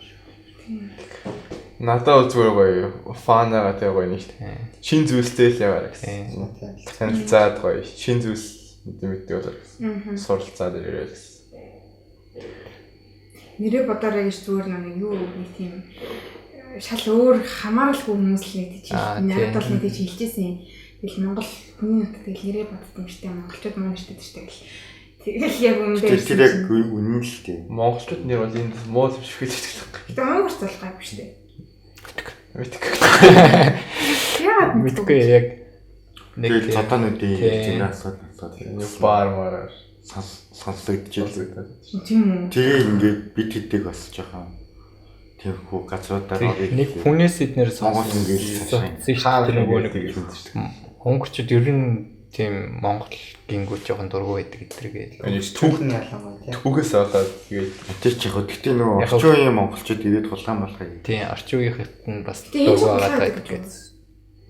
Надад бол зүгээр гоё фанагаа тэгээ гоё нэг шүү. Шин зүйлстэй л яваарай гэсэн. Танилцаад гоё шин зүйлс мэддэг болоо гэсэн. Суралцаад ирээрэй гэсэн. Нэрээ бодоорой гэж зүгээр нэг юу нэг тийм шал өөр хамааралгүй хүмүүс л нэг тийч надад бол нэг тийч хэлжсэн юм. Тэгэл Монгол хүний нутагт тэгэл нэрээ боддог юм штэ монголчууд муу нэртэй штэ гэл. Тэгэл яг үнэндээ тэр яг үнэн л тийм. Монголчууд нэр бол энд муу юм шиг л хэлдэг. Гэтэ монголч бол гайгүй штэ. Мэдгүй. Яагаад мэдгүй яг нэг зодоонуудын зинэ асуудал баар мараар сонслогдчихлээ. Тийм үү. Тэгээ ингээд бид хэдэг бас жоохон тиймэрхүү газруудаар орё. Нэг хүнээс эднэр Монгол ингээд тэр нөгөө нэг Унгарчууд ер нь тийм Монгол гингүүд жоохон дургу байдаг гэдэргээл. Түүх нь ялангуяа тийм. Түүхээс болоод тэгээд тэр ч яг гэхдээ нөгөө орчин үеийн монголчууд ирээд хулгайн болохыг. Тийм, орчин үеийнхэд нь бас дургу байгаад байдаг гэсэн.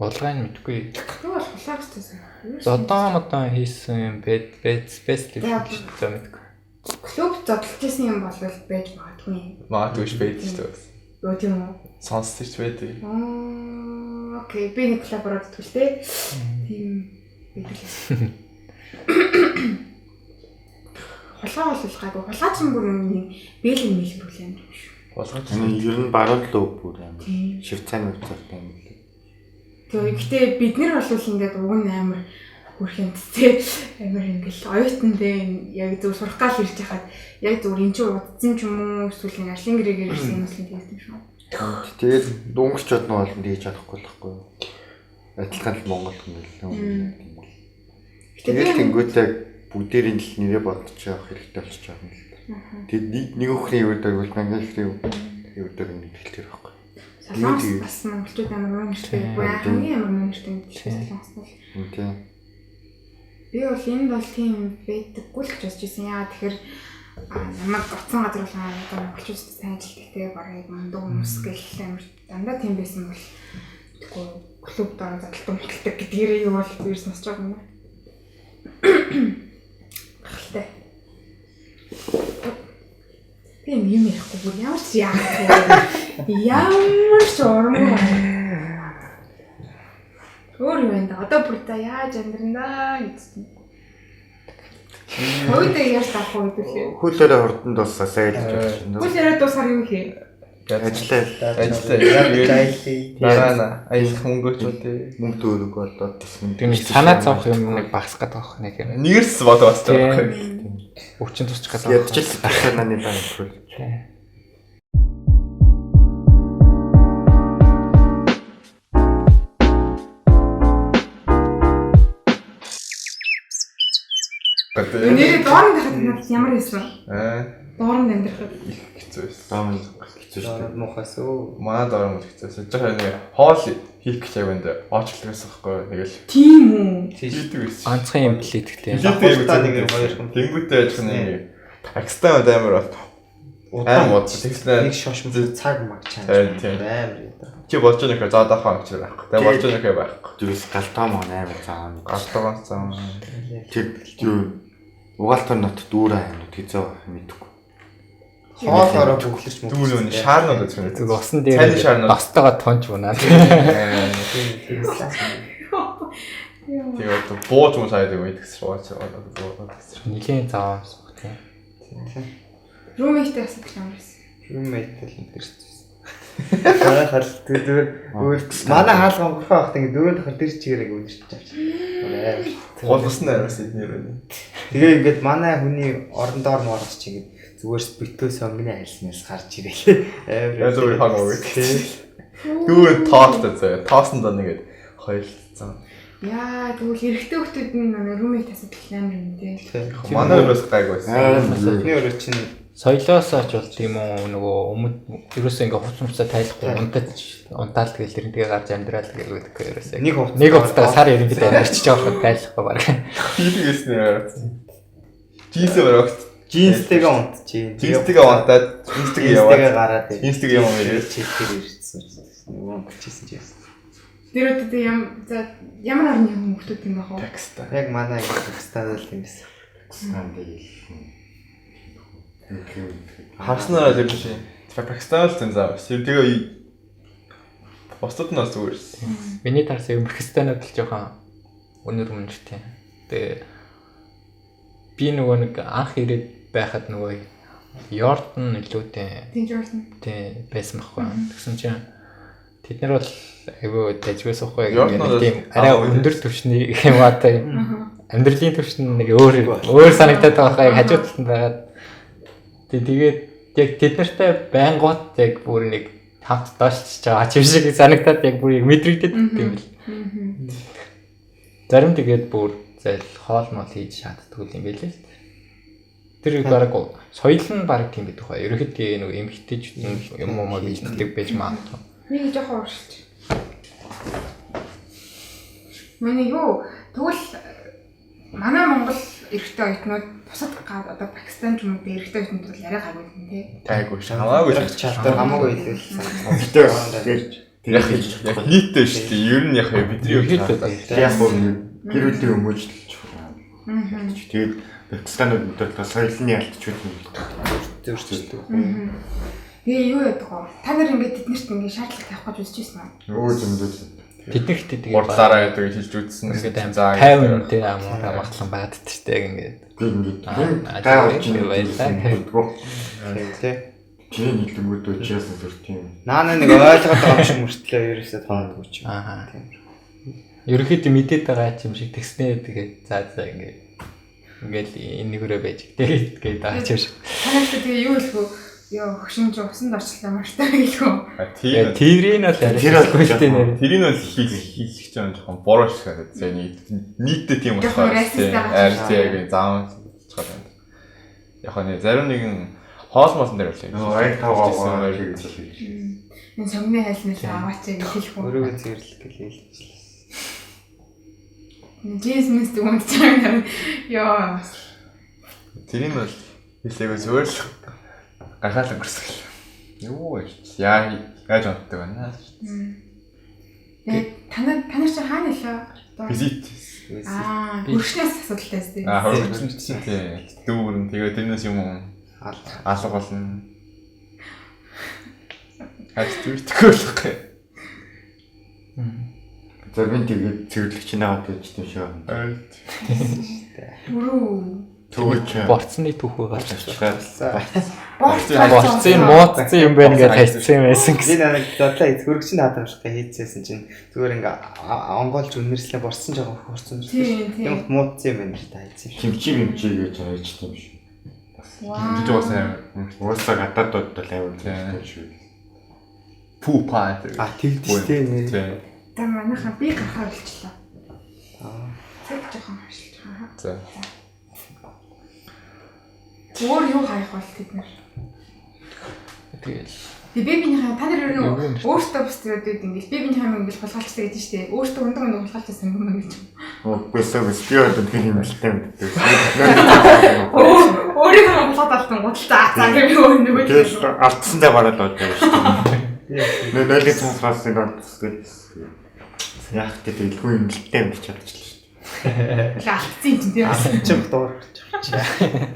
Хулгайн мэдгүй. Тэр бол хулгай гэсэн. Зодон модон хийсэн юм бэд бэд спэс л гэж зөө мэдгүй. Клуб зодтолж исэн юм бол байж магадгүй. Магадгүй ш байдаг шүү дээ. Юу тийм үү? Сонсдог ч байдаг. Аа, окей, би нэг клуб ороод итгэл дээ. Тийм байдаг л. Хулгай бол гайгүй. Хулгай ч бүр нэг бэлэн мэлбүл юм шүү. Хулгай ч ер нь баруун лөө бүр амар. Швейцарын хувьцаатай юм лээ. Тэгээ гэхдээ бид нар бол ингээд уг нь амар хүрхэнттэй амар ингээл оюутан дээ яг зөв сурах гал ирж хахад яг зөв эн чинь удцсан ч юм уу эсвэл нэг ажлын гэрээгээр ирсэн юм л тэгсэн юм шүү. Тэгээд дөнгөрчод нь бол тэгж чадахгүй л байхгүй юу. Адилхан л Монгол хүн л юм. Тэгээд тэнгуүлээ бүгдээрийн л нэрээ бодож явах хэрэгтэй болчих жоох юм л та. Тэгээд нэг өхрийн юу дээр бол манган ихрийн юу дээр нэг хэлтэр байхгүй. Солонгос бас монголчууд амар муу нэртэй. Бүр хамгийн амар муу нэртэй юм шиг солонгос бол. Тийм. Би бол энэ бол тийм байдаггүй л гэж бодож ирсэн. Яа тэгэхээр намайг утсан газар болгон одоо монголчуудтай сайн ажилтдаг те барыг мундаг хүмүүс гэл амар дандаа тийм байсан бол тэгэхгүй клуб дороо задлан муталдаг гэдгээрээ юу бол би сонсож байгаа юм байна. Гахалтай. Би юм ярихгүй бүр ямар ч яах вэ? Ямар ч урам. Өөр юм байна да. Одоо бүр за яаж амьдрнаа гэж. Хойдоо яаж авах вэ гэдэг. Хөлөөрөө хурдан дуусаа сайн л гэж байна. Хөлөөрөө дуусаар юу хий? Ажиллаа. Ажиллаа. Дараа нь аялах мөнгөч үү те. Мөнгө төгрөг болоод тесэн. Тэр нэг санаа зовх юм нэг багасах гэдэг байхгүй нэг юм. Нэгэрс бодоо бас байхгүй. Өвчин тусчих гэдэг. Ядчил санааны баг хөл. Нэрээ доорн дахад надад ямар байсан? Аа. Доорн амьдрахад их хэцүү байсан. Доорн хэцүү шүү дээ. Муухайс өө. Манай доорн бол хэцүү байсан. Жохоо нэг хоол хийх гэж аяг энд оочлогоос байхгүй нэг л. Тийм үү? Хийдэг байсан. Ганцхан юм плитгтэй. Плиттэй нэг хоёр хүн. Тэнгүүтээ яж нэг Пакистан амар бол Удаан амар удаа тэгснэ нэг шош мөн цаг маг чанж амар юм. Чи болж байгаа нөхөр заа дахаа гэж байхгүй. Тэгээ болж байгаа нөхөр байхгүй. Зүрс галтаа маа амар заа. Галтаа заа. Тэр юу угаалтар нот дүүр аймууд хэзээ мэдгүй. Хоолоороо бүглэрч мөн. Дүүр нь шаарнууд үзэх юм. Зүг усан дээр бастайгаа тонч унаа. Тэгээ одоо бууж мөн саяд юм идэгс шууч буугаад гэсэн. Нилийн заа юмсан тийм. Roommate-тэй асуудал ямар байсан? Roommate л энэ төрсөн. Манай хал зүгээр манай хаалга онгорхоо байхад ингэ дөрөв дахь тэр чигээр ингэ үнэрч авчих. Амар. Гулгасан араас эднэр байна. Тэгээ ингээд манай хүний орон доор моорч чи ингээд зүгээр битөө сонгоны альснаас гарч ирээ. Амар. Яа зүгээр хаг уу. Дүүр тоостой заяа. Тоосон доо нэгэд хоёулцсан. Яа, тэгвэл эрэгтэй хүмүүс нь roommate асуудал амар юм тий. Манай өрөөс гайг байсан. Миний өрөө чинь соёлоосоо ч болд юм уу нөгөө өмнө ерөөсөө ингээ хувц хувцаа тайлахгүй унтаж унтаал тэгэл тэр тэгээ гарч амьдрал гэдэг ерөөсөө нэг хувцаа сар ерөнхийдөө амьдарч байгаа хад тайлахгүй баг. Хийдэг гэсэн юм. Джинсээ бараг джинстэйгээ унтчих. Джинстэйгээ унтаад джинстэйгээ яваад гараад джинстэйгээ юм ирээ. Тэр ирсэн. Нөгөө өнгөрчихсэн ч яасан. Тэр үедээ ям за ямар орны хүмүүс юм бэ хөө? Пакистан. Яг манай Пакистан л юм байсан. Пакистан дээр Харснараа тэр л юм. Пакистан л зэн заа бас. Тэгээ бусдад нь бас зүгээр шээ. Миний тарсан юм Пакистанууд л жоохон өнөр мөнөртэй. Тэгээ би нөгөө нэг анх ирээд байхад нөгөө Йордан илүүтэй. Тийм Йордан. Тийм байсан байхгүй. Тэгсэн чинь тэд нар бол айгүй дажгүйс ахгүй нэг тийм арай өндөр түвшний юм аа тийм амьдралын түвшин нэг өөр өөр санагдаад байгаа байхгүй яг хажуу талд нь байгаад тэгээд яг тэд нартай байнгут яг бүр нэг хамт доошлж байгаа ч юм шиг санагдаад яг бүр мэдрэгдэд юм бэл. Зарим тэгээд бүр зайл хоол мол хийж чаддгүй юм байл л. Тэр баг соёл нь баг тийм байдаг хаа. Ерөнхийдөө нэг эмгтэйчүүд юм уу гэж хэлдэг байж магадгүй. Нэг жоохон ууршилж. Миний юу тэгвэл манай Монгол эрэгтэй оюутнууд бусад одоо Пакистан ч юм уу эрэгтэй оюутнууд бол арай гайгүй юм тий. Гайгүй ш. Хамаагүй чадвар хамаагүй илүү л санагдав. Яг яг нийтдээ шүү дээ. Ер нь яг бидний хувьд яг гэр бүлийн өмөжлөж байна. Тэгээд Пакистанууд өдөр соёлны ялтчууд юм зөрчилдөг. Тэгээ юу яадаг вэ? Та нар ингээд тэднэрт ингээд шаардлага тавих гэж үзэж байсан уу? Өө зөндөө. Тэд нарт тэгээ хурдлаараа яадаг гэж хэлж үзсэн. Ингээд за 50 тий амар амгалан байгаад тэртэй яг ингээд. Би ингээд гай болж байлаа. Тий. Тийм нийлэнгүүд учраас зүр тийм. Наа нэг ойлгоод байгаа юм шиг мөртлөө ерөөсөө тоонгүй ч юм. Аа. Ерөнхийдөө мэдээд байгаа юм шиг тэгснээ тэгээд за за ингээд ингээл энэ нэгөрөө байж тэгээд гээд байгаа юм шиг. Та нарт тэгээ юу хэлэх вэ? Йоо, хөшин ч усанд орчлоо мартай гэлгүй. Тийм. Тэрийг нь бол арай хэлэхгүй нэр. Тэрийг нь бол хийх чинь жоохон буруу шиг санагдав. За нийтдээ тийм болохоор тийм арай тийм заавал чад байна. Яг нь зарим нэгэн хоол мосон дээр үлээ. Нөгөө аяг тавгаа хийж. Энэ сонгоны хайлнаас аваач гэж хэлэх үү? Өөрийгөө зэрлэх гэж хэлчихлээ. Джинс мэс дүгүнд чам. Йоо. Тэрийг нь бол хэлээгүй зүгээр л гахаал өнгөрсөн. Юу вэ? Яа яаж онтдаг байна? Тэгээд та нар чи хаана нэлээ? Визит. Аа, хөршнөөс асуудалтай байсан. Аа, хөршнөөс чинь тий. Дүүрэн тэгээд тэрнээс юм уу? Алга болно. Хаж дүүртэхгүй болох юм. Зарим тэгээд цэвэрлэгч наваад гэж юм шиг байна. Өрөө. Төгөөч. Борцны түүхүү гарч Борц Борцын муудсан юм байна гэж хайцсан юм байсан Би гэсэн. нэг задлаа хөргөч нь хадаа авах хийцээсэн чинь зүгээр ингээ онгоолж үнэрслээ борсон жоохон хурцсан юм Тийм, шиг. тийм. Юм муудсан юм байна л та хийцэн шиг. Химчи химчи гэж хайж юм шиг. Вау. Жиж уусаа амар. Уусаа гадаадууд бол амар юм шиг. Пүү паа. А тэгдэж тээ нэр. Тийм. За манайхаа би гарахаар болчлоо. Цаг жоохон харшилж байгаа. За. Өөр юу хайх бол тэд нар. Тэгэл Тэг би биенийхээ та нар ер нь Юу юм бэ? өөртөө бус төрөдөд ингээл би биенийхээ юм ингээл хулгайлцдаг гэж штэ. Өөртөө ундаг ундаг хулгайлцсан юм гэж. Үгүй ээ, би одоо тэр юм л тань мэддэг. Өөрийнхөө хулгайлт алтан гуталтай за гэх би өөр нөгөө Тэгэл алдсан даа бараад бодсон шүү дээ. Нөө нойлын цонхоос нэг алдсан. Яг гэдэг илүү юм л тань мэдчих чадчихлаа шүү дээ. л алдсан юм чинь тийм. Чи дуур болж байгаа.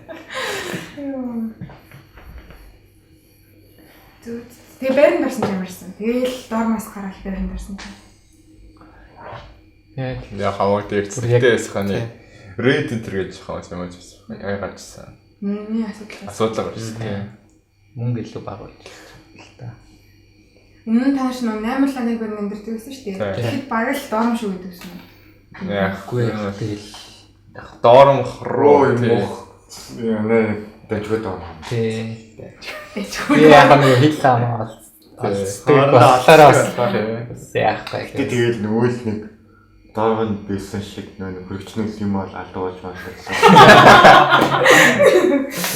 Зүг. Тэгээ байранд орсон ч ямарсан. Тэгээл дормоос гараад байранд орсон чинь. яг Яг хамаг дээр цэгтэй байсханы рейд энтер гэж хамаг юм байсан. Ай гарчсан. Миний асуудал. Асуудал гарсан тийм. мөнгө илүү бага болчихсон л та. Өмнө нь тааш нөө 8 л нэг барин амьдардаг байсан шүү дээ. Тийм. Тэгэхэд бараг л дорм шүү гэдэг юм. Яг Үгүй тэгэл доромх руу Руу юм тийм. уу? Яа, дажгүй даа. тий. Дэчгүй. Би яг нэг хил ам Хоорондоо болохоор олцдог бас яахгүй. Гэтэ тэгэл нөгөө л нэг доргонд байсан шиг нөгөө хөргөчнөөс юм бол алдуулж магадлаа.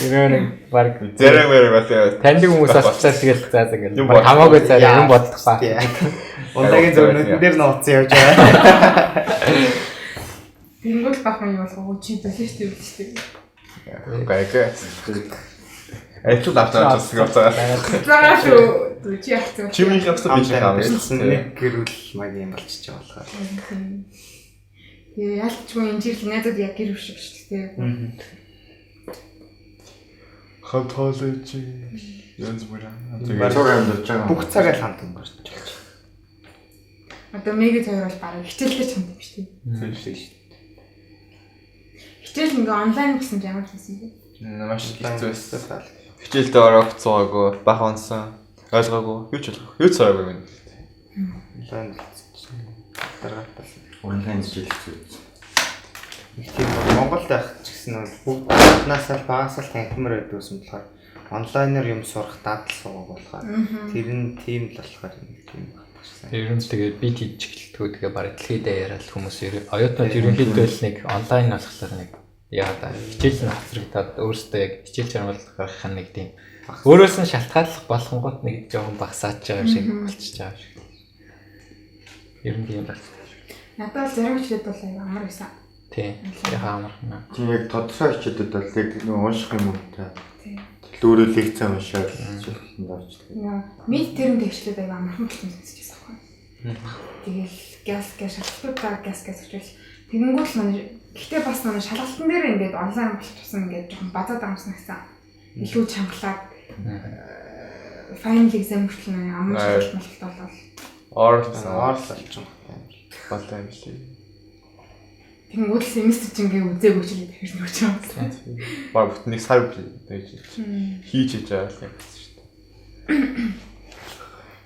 Ерөө нэг баг Зэрэг мэрэг бас таньдаг хүмүүс болчихлоо тэгэл за за гэл. Юм Баг хамаагүй зарим юм Яа. бодох ба. Ундагийн зөв нүдэн дээр нууцсан явж байгаа. Тэнгүүл бахан юу болох вэ? Чи болоо шүү дээ шүү дээ. Гайг. Ажил авч авч байгаа. Загаа шүү. Зүг чи яах вэ? Чи миний хамсаа би чи Хамт хамсаа. нэг гэр бүл маяг юм болчихж байгаа болохоор. Тэгээ ялчгүй энэ жил найзууд яг гэр бүл шиг шүү дээ. Хамт хоолойч. Янз бүр. Тэгээд цуг амьдарч байгаа. Бүх цагаа л хамт өнгөрч байгаа. Одоо мега хоёр бол бараг хичээлдээ ч хамт юм шүү дээ. Тийм шүү. Хичээл ингээ онлайн гэсэн чинь ямар ч байсан бэ? Маш хэцүү байсан. Хичээлдээ орох цуугаагүй, бага унсан, ойлгоогүй, юу ч ойлгоогүй. Юу ч сураагүй юм. Онлайн болчихсон. Даргаатаас. Онлайн хичээл хэцүү. Нэг тийм бол Монголд байх ч гэсэн бол бүгд наасаа л багасаа л танхимар байдаг гэсэн болохоор онлайнаар юм сурах дадал суугааг болохоор тэр нь тийм л болохоор нэг тийм багшсан. Ер нь тэгээд би тийж эхэлтгүү тэгээ бараг дэлхийд даяараа л хүмүүс оюутнууд ерөнхийдөө л нэг онлайн болохоор нэг яа да хичээл нь хоцрогдоод өөрөөсөө яг хичээл чармаалах нэг тийм өөрөөс нь шалтгааллах болгонгууд нэг жоохон багасаач байгаа юм шиг болчихж байгаа юм шиг. Ер нь тийм байна. Надад бол зарим хичээлүүд бол аюу амар байсан. Тийм. Яг амархан. Тийм яг тодорхой хичээлүүд бол яг нөгөө унших юм уу та. Тийм. Тэгэл өөрөө лекц уншаад хичээлд орчдөг. Нөө мид терм тэгшлүүд аюу амархан болсон сонсч байсан байхгүй. Тэгэл газ газ шалгалтуудаа газ газ очвол тэгэнгүүт л манай гэхдээ бас манай шалгалтын дээр ингээд онлайн болчихсон ингээд жоохон базаад байгаа юм санагсан. Илүү чангалаад final exam хүртэл нэг амар шалгалт малгалт болол. Орсон. Орл болчих юм. Болтой юм лээ. Тэнгүүт л семестр чинь ингээ үзээгүй ч л дахиж нүч юм. Баг бүтэн нэг сар тэгж хийж хийж байгаа л юм шүү дээ.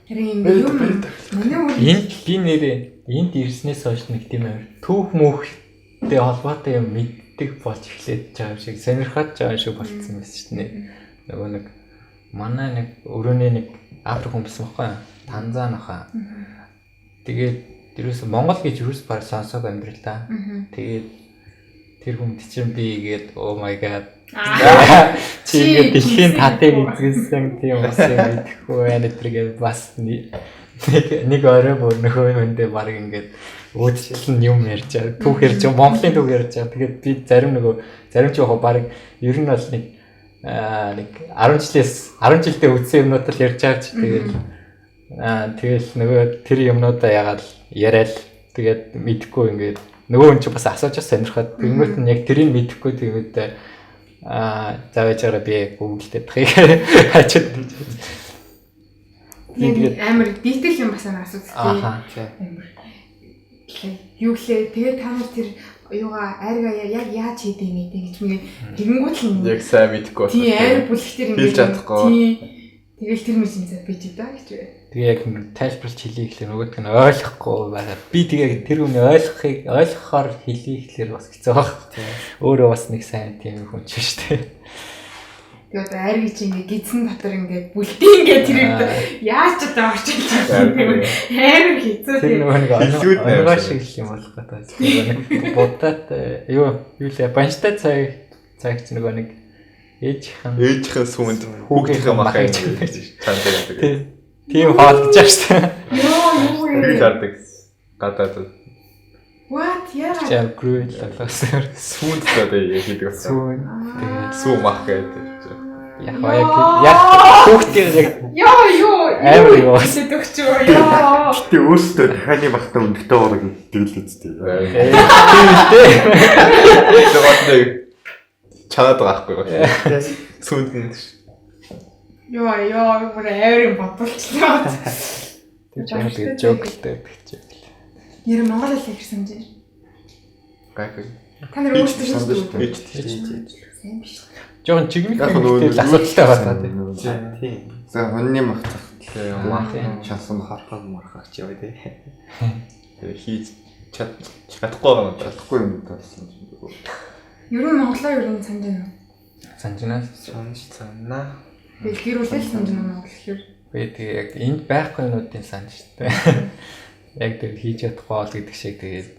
Харин юм миний үр Энд би нэрээ энд ирснээс хойш нэг тийм амар түүх мөнхтэй холбоотой юм мэддэг болж эхлэх байгаа юм шиг сонирхоод байгаа юм шиг болцсон байсан шүү дээ. Нөгөө нэг манай нэг өрөөний нэг Африк хүн байсан байхгүй юу? Танзан аха. Тэгээд ерөөсө Монгол гэж ерөөс баг сонсоог амьдралаа. Тэгээд тэр хүнд чинь би игээд oh my god. Чи ингээд дэлхийн татыг эзгэлсэн тийм ус юм мэдэхгүй байна гэтэргээ бас нэг нэг орой бүр нөхөө хүндээ баг ингээд өөдчлэн юм ярьж байгаа. Түүх ярьж байгаа. Монголын түүх ярьж байгаа. Тэгээд би зарим нөгөө зарим ч яг баг ер нь бол нэг нэг 10 жилээс 10 жилдээ үзсэн юмнууд л ярьж байгаа ч тэгээд тэгэл нөгөө тэр юмнуудаа ягаал яриад тэгээд мэдхгүй ингээд нөгөө хүн чинь бас асууж бас сонирхоод тэгмэт нь яг тэрийг мэдхгүй тэгмэт за байж байгаа би Google дээр тахыг хачаад Тэгээд амар дитэйл юм бас амар асуудал Аха. тийм. Амар. Юу гэлээ тэгээ та нар тэр юугаа айргаа яг яаж хийдэг юм бэ гэж мэгээ тэгэнгүүт л Яг сайн мэдэхгүй болсон. Тийм айр бүлэг тэр ингээд хэлж чадахгүй. Тийм. Тэгэл тэр мэт юм би ч да гэж вэ. Тэгээ яг тайлбарлаж хэлье гэхлээр нөгөөдг нь ойлгохгүй байгаа. Би тэгээ тэр хүний ойлгохыг ойлгохоор хэлье гэхлээр бас хэцүү баг. Өөрөө бас нэг сайн тийм хүн ч биш үү. Тэгээ одоо айрыг чи ингээ гидсэн дотор ингээ бүлдээ ингээ тэрийг яаж ч одоо орчуулж юм амар хэцүү тийм. Тэр нөгөө нэг оногоо шиг л юм болох гэдэг. Нөгөө нэг будаатай юу лээ банштай цаг чи нөгөө нэг ээжийнхэн сүүнд хүүхдийнхээ махыг чандаг гэдэг. Тийм хоол гэж байна шүү дээ. Йоо юу юм. Хардаг. Гадаад. What яа? Чам грил лалгасан. Сүүнд одоо хийдэг болсон. Сүүн. Тэгээд сүү мах гэдэг. Яг яг хүүхдийн яг ёо юу амар юу гэдэг ч юу ёо. Гэтэ өөртөө дахианы махтай өндөгтэй ураг гэдэг л үстэй. Тийм үү. Тэгээд нэг чанаад байгаа байхгүй юу? Сүүнд нь ёо ёо бүр амар юм бодолчлаа. Тэр ч амар тэгээд жоклтэй гэдэг чинь. Нэр Монгол хэл их санаж байна. Гайгүй. Та нар өөрсдөө шүү дээ. Сайн биш. Жохон чигмэг хэрэгтэй л асуудалтай байна тийм. Тийм. За хоньны мах зах. Мах шалсан хархаг мархаг ч яваа тий. Тэгээ хийж чадахгүй байгаа юм чадахгүй юм болсон юм. Ер нь Монголоо ер нь санаж байна уу? Санаж байна. Санаж санаа. Тэгэл гэр бүлээ л санаж байна Монгол гэхээр. Би тэгээ яг энд байхгүй юмнуудын санаж штэ. Яг тэр хийж чадахгүй бол гэдэг шиг тэгээд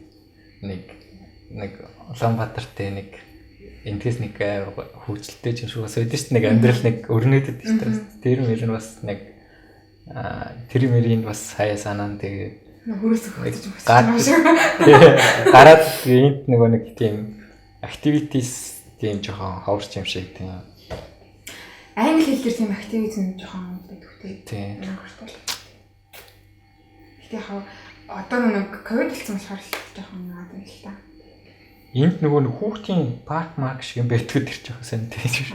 нэг Улаанбаатартай нэг эндээс нэг амар хөгжилтэй юм шиг бас байдаг шүү дээ. Нэг амьдрал нэг өрнөдөд шүү дээ. Тэр мөр нь бас нэг тэр мөрийг бас хаяа санаан тэгээд хөрөөс өгч юм шиг. Гараад энд нөгөө нэг тийм activities тийм жоохон ховорч юм шиг тийм. Англи хэл дээр тийм activities нь жоохон байдаг тийм. Гэтэ яг одоо нэг ковид болсон болохоор жоохон яагаад юм л та. Энд нөгөө нэг хүүхдийн парк марк шиг юм байдаг тэр жоохон сайн тийм.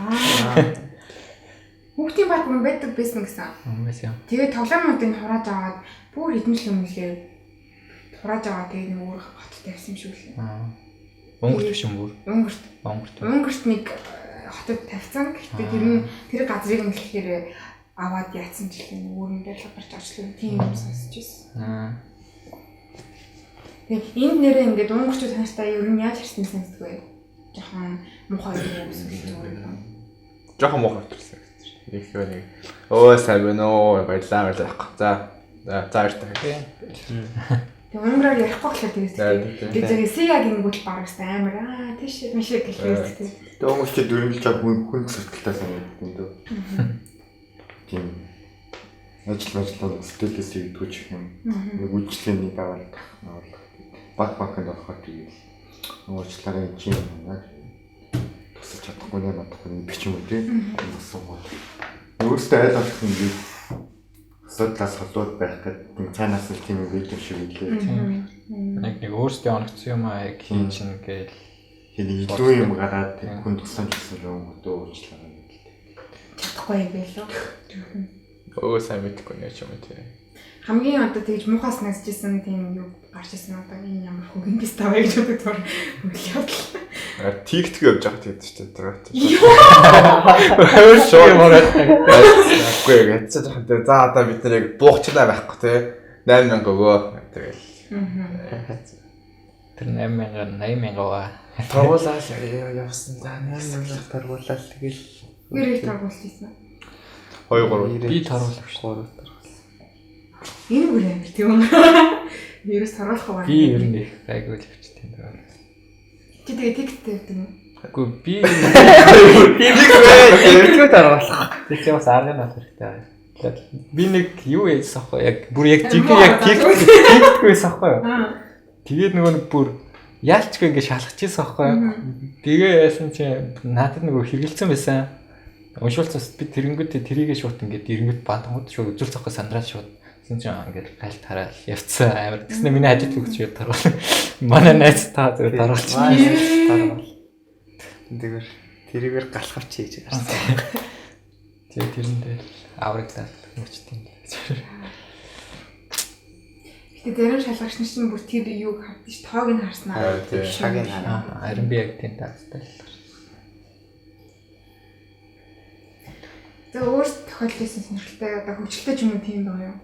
Хүүхдийн парк юм байдаг байсан гэсэн. Байсан юм. Тэгээ тоглоомнуудыг хурааж аваад бүр хэдэн жил өмнөлөө хурааж аваад тэгээ нэг өөр хотод тавьсан юм шиг лээ. Өнгөрт биш юм бүр. Өнгөрт. Өнгөрт. Өнгөрт нэг хотод тавьсан. Гэхдээ тэр нь тэр газрыг нь тэгэхээр аваад яатсан ч л нэг өөр юм барилга гарч очлоо. Тийм юм сонсч байсан. Тэгээ энд нэрээ ингээд өнгөрчүүд танартай ер нь яаж харсан сонсдгүй. Жохон муухай юм эсвэл зүгээр юм. Жохон муухай төрсөн гэсэн чинь. Нэг их нэг өө сайн байна уу баярлалаа баярлалаа. За за баяртай. Тэгээ өнгөрөөр ярихгүй гэхлээр тэгээс. Тэгээ зэрэг сия гингүүт бараг амар аа тийш мишээ гэлээс тий. Тэгээ өнгөрчүүд ер нь л жоо хүн сурталтай санагддаг юм дөө. Тийм. Ажил ажиллаа сэтгэлээс ийдгүүч юм. Нэг үйлчлэний даавал баг банкнд орохоор тэгэл уучлаарай чи юм аа. Тусалж чадахгүй нэ надахгүй гэдэг ч юм уу тий. Болсон гоо. Өөрөөсөө айл болох юм би асуудлаас холууд байх гэдэг нэг цаанаас нь тийм юм байт юм шиг үлээ. Нэг өөрөөсөө онгоцсон юм аа яг хийн чинь гээл тийм илүү юм гараад хүн тусламж гэсэн юм өдөө уучлаарай гэдэг. Чадахгүй байлоо. Өө сайн мэдэхгүй нэ ч юм уу тий. Хамгийн одоо тэгж муухай санагдчихсан тийм юу гарч ирсэн одоо энэ ямар хөгөн бис таваа гэж боддог төр үйл явдал. Тигтгэх явж байгаа гэдэг чинь тэр. Өөр шиг юм ороод. Үгүй ээ. Жоохон тэгээ за одоо бид нар яг буухчлаа байхгүй тий. 8000 өгөө тэгэл. Тэр 8000 80000 байгаа. Торгуулаад явсан да. 8000 торгуулаад тэгэл. Нэр их торгуулж ийсэн. 2 3 би торгуулах шүү. 3 торгуулсан. Энэ бүр амар тийм үү. Ерөөс торгуулахгүй байна. Би ер нь их гайгүй л явчих тийм дээ. Чи тэгээ тексттэй явдаг юм уу? Үгүй би би торгуулах. Тэр чинь бас арга нь хэрэгтэй. Би нэг юу яасан ахгүй яг бүр яг жинхэнэ яг текстгүй байсан ахгүй юу. Тэгээд нөгөө нэг бүр яалчгүй ингэ шалгах чийсэн ахгүй юу. Тэгээ яасан чинь надад нөгөө хэрэгэлцэн байсан. Уншуулсан би тэрэнгүүтээ тэрийгээ шууд ингээд эрэнгүүт бандангууд шууд үзүүл цохоо сандраад шууд тэгсэн чинь ингээд гальт хараад явцсан амар. Тэгснэ миний хажууд хөгч юу таргал. Манай найз та зүгээр даргалч. Даргал. Тэгвэр тэрийгээр галхавч хийж гарсан. Тэгээ тэрэн дээр авраглал мөчт юм. Гэтэ Гэтэ зарим шалгагч нар чинь бүр тэр юуг хардсан ш тоог нь харснаа. Шаг нь хараа. Харин би яг тийм таацтай л. За өөр тохиолдол сонирхолтой одоо хөгжилтэй ч юм уу тийм байгаа юу?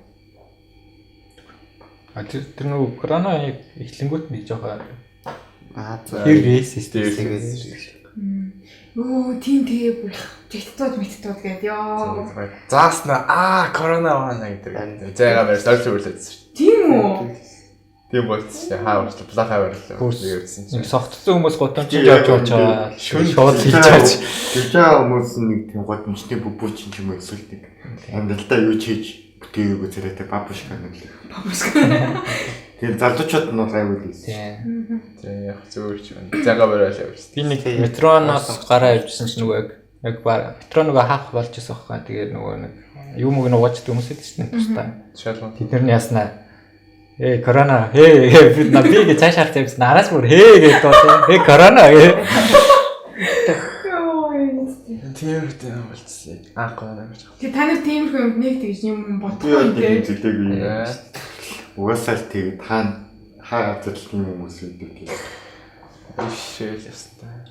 А тэр нөгөө корона яг эхлэнгүүт нэг жоохон Аа за. тэр racist Өө тийм тэгээ бүр тэгтүүд мэдтүүд гээд ёо. Зааснаа аа корона байна гэдэг. Зайгаа барьж ойлж өрлөөдсөн шүү. Тийм үү? Тийм болсон шүү. Хаа барьж плаха барьлаа. Тэгсэн Нэг согтсон хүмүүс гудамжинд явж явж байгаа. Шууд хийж чаж. Явж байгаа хүмүүс нэг тийм гудамжны бүбүүчин ч юм уу эсвэл нэг амьдралдаа юу ч хийж бүтээгээгүй царайтай бабушка нэг л. Бабушка. Тийм залуучууд нь бол аюул ийсэн. Тийм яг зүгээр ч юм. Зайгаа бариад явчихсан. Би нэг метроноос гараа явжсэн чинь нөгөө яг баг метро нөгөө хаах болж исэн байхгүй. Тэгээд нөгөө нэг юм үг нь угаачдаг хүмүүс байдаг чинь тусдаа. Шалган. Тэд нар нь яснаа. Эй корона хээ би на би гэж цааш харж явсан. Араас бүр хээ гэж дуусан. Хээ корона гэ. Тийм тийм болчихсон. Аа корона гэж. Тэг та нар тиймэрхүү юмд нэг тэгж юм Би бодохгүй бол тийм те. зүлээгүй. Угаасаа л тэгээд хаа хаа газар л тийм хүмүүс байдаг тийм. Шээл ястай.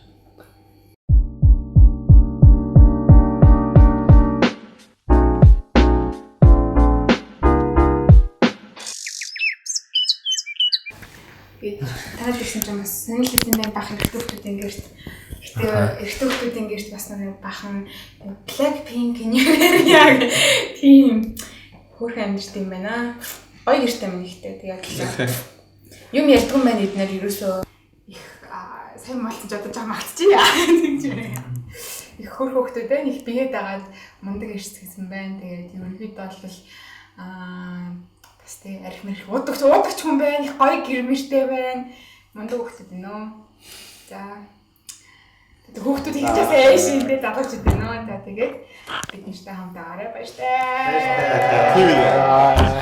Гэж танад ирсэн чинь бас сонирхол идэм байх бах эрэгтэй хүмүүсийн гэрт. Гэтэ эрэгтэй хүмүүсийн гэрт бас нэг бахан Blackpink нэр яг тийм хөөрхөн амьдэрт юм байна. Гоё гэртэй юм ихтэй тэгээд л юм ярьдгүй юм байна эднэр ерөөсөө их сайн малтаж одоо жаа малтчихъя тэгж байна. Их хөөрхөн хүмүүс байна. Их бие дагаад мундаг ирс гэсэн байна. Тэгээд ерөнхийдөө бол бас тэг арх мэрх уудагч уудагч хүн байна. Их гоё гэрмэртэй байна. Мундаг хүмүүс байна нөө. За. Тэгээд хүүхдүүд их ч бас ээш юм дээ залуучууд байна нөө. За тэгээд бид нартай хамт байгаарай. Баяртай. Баяртай.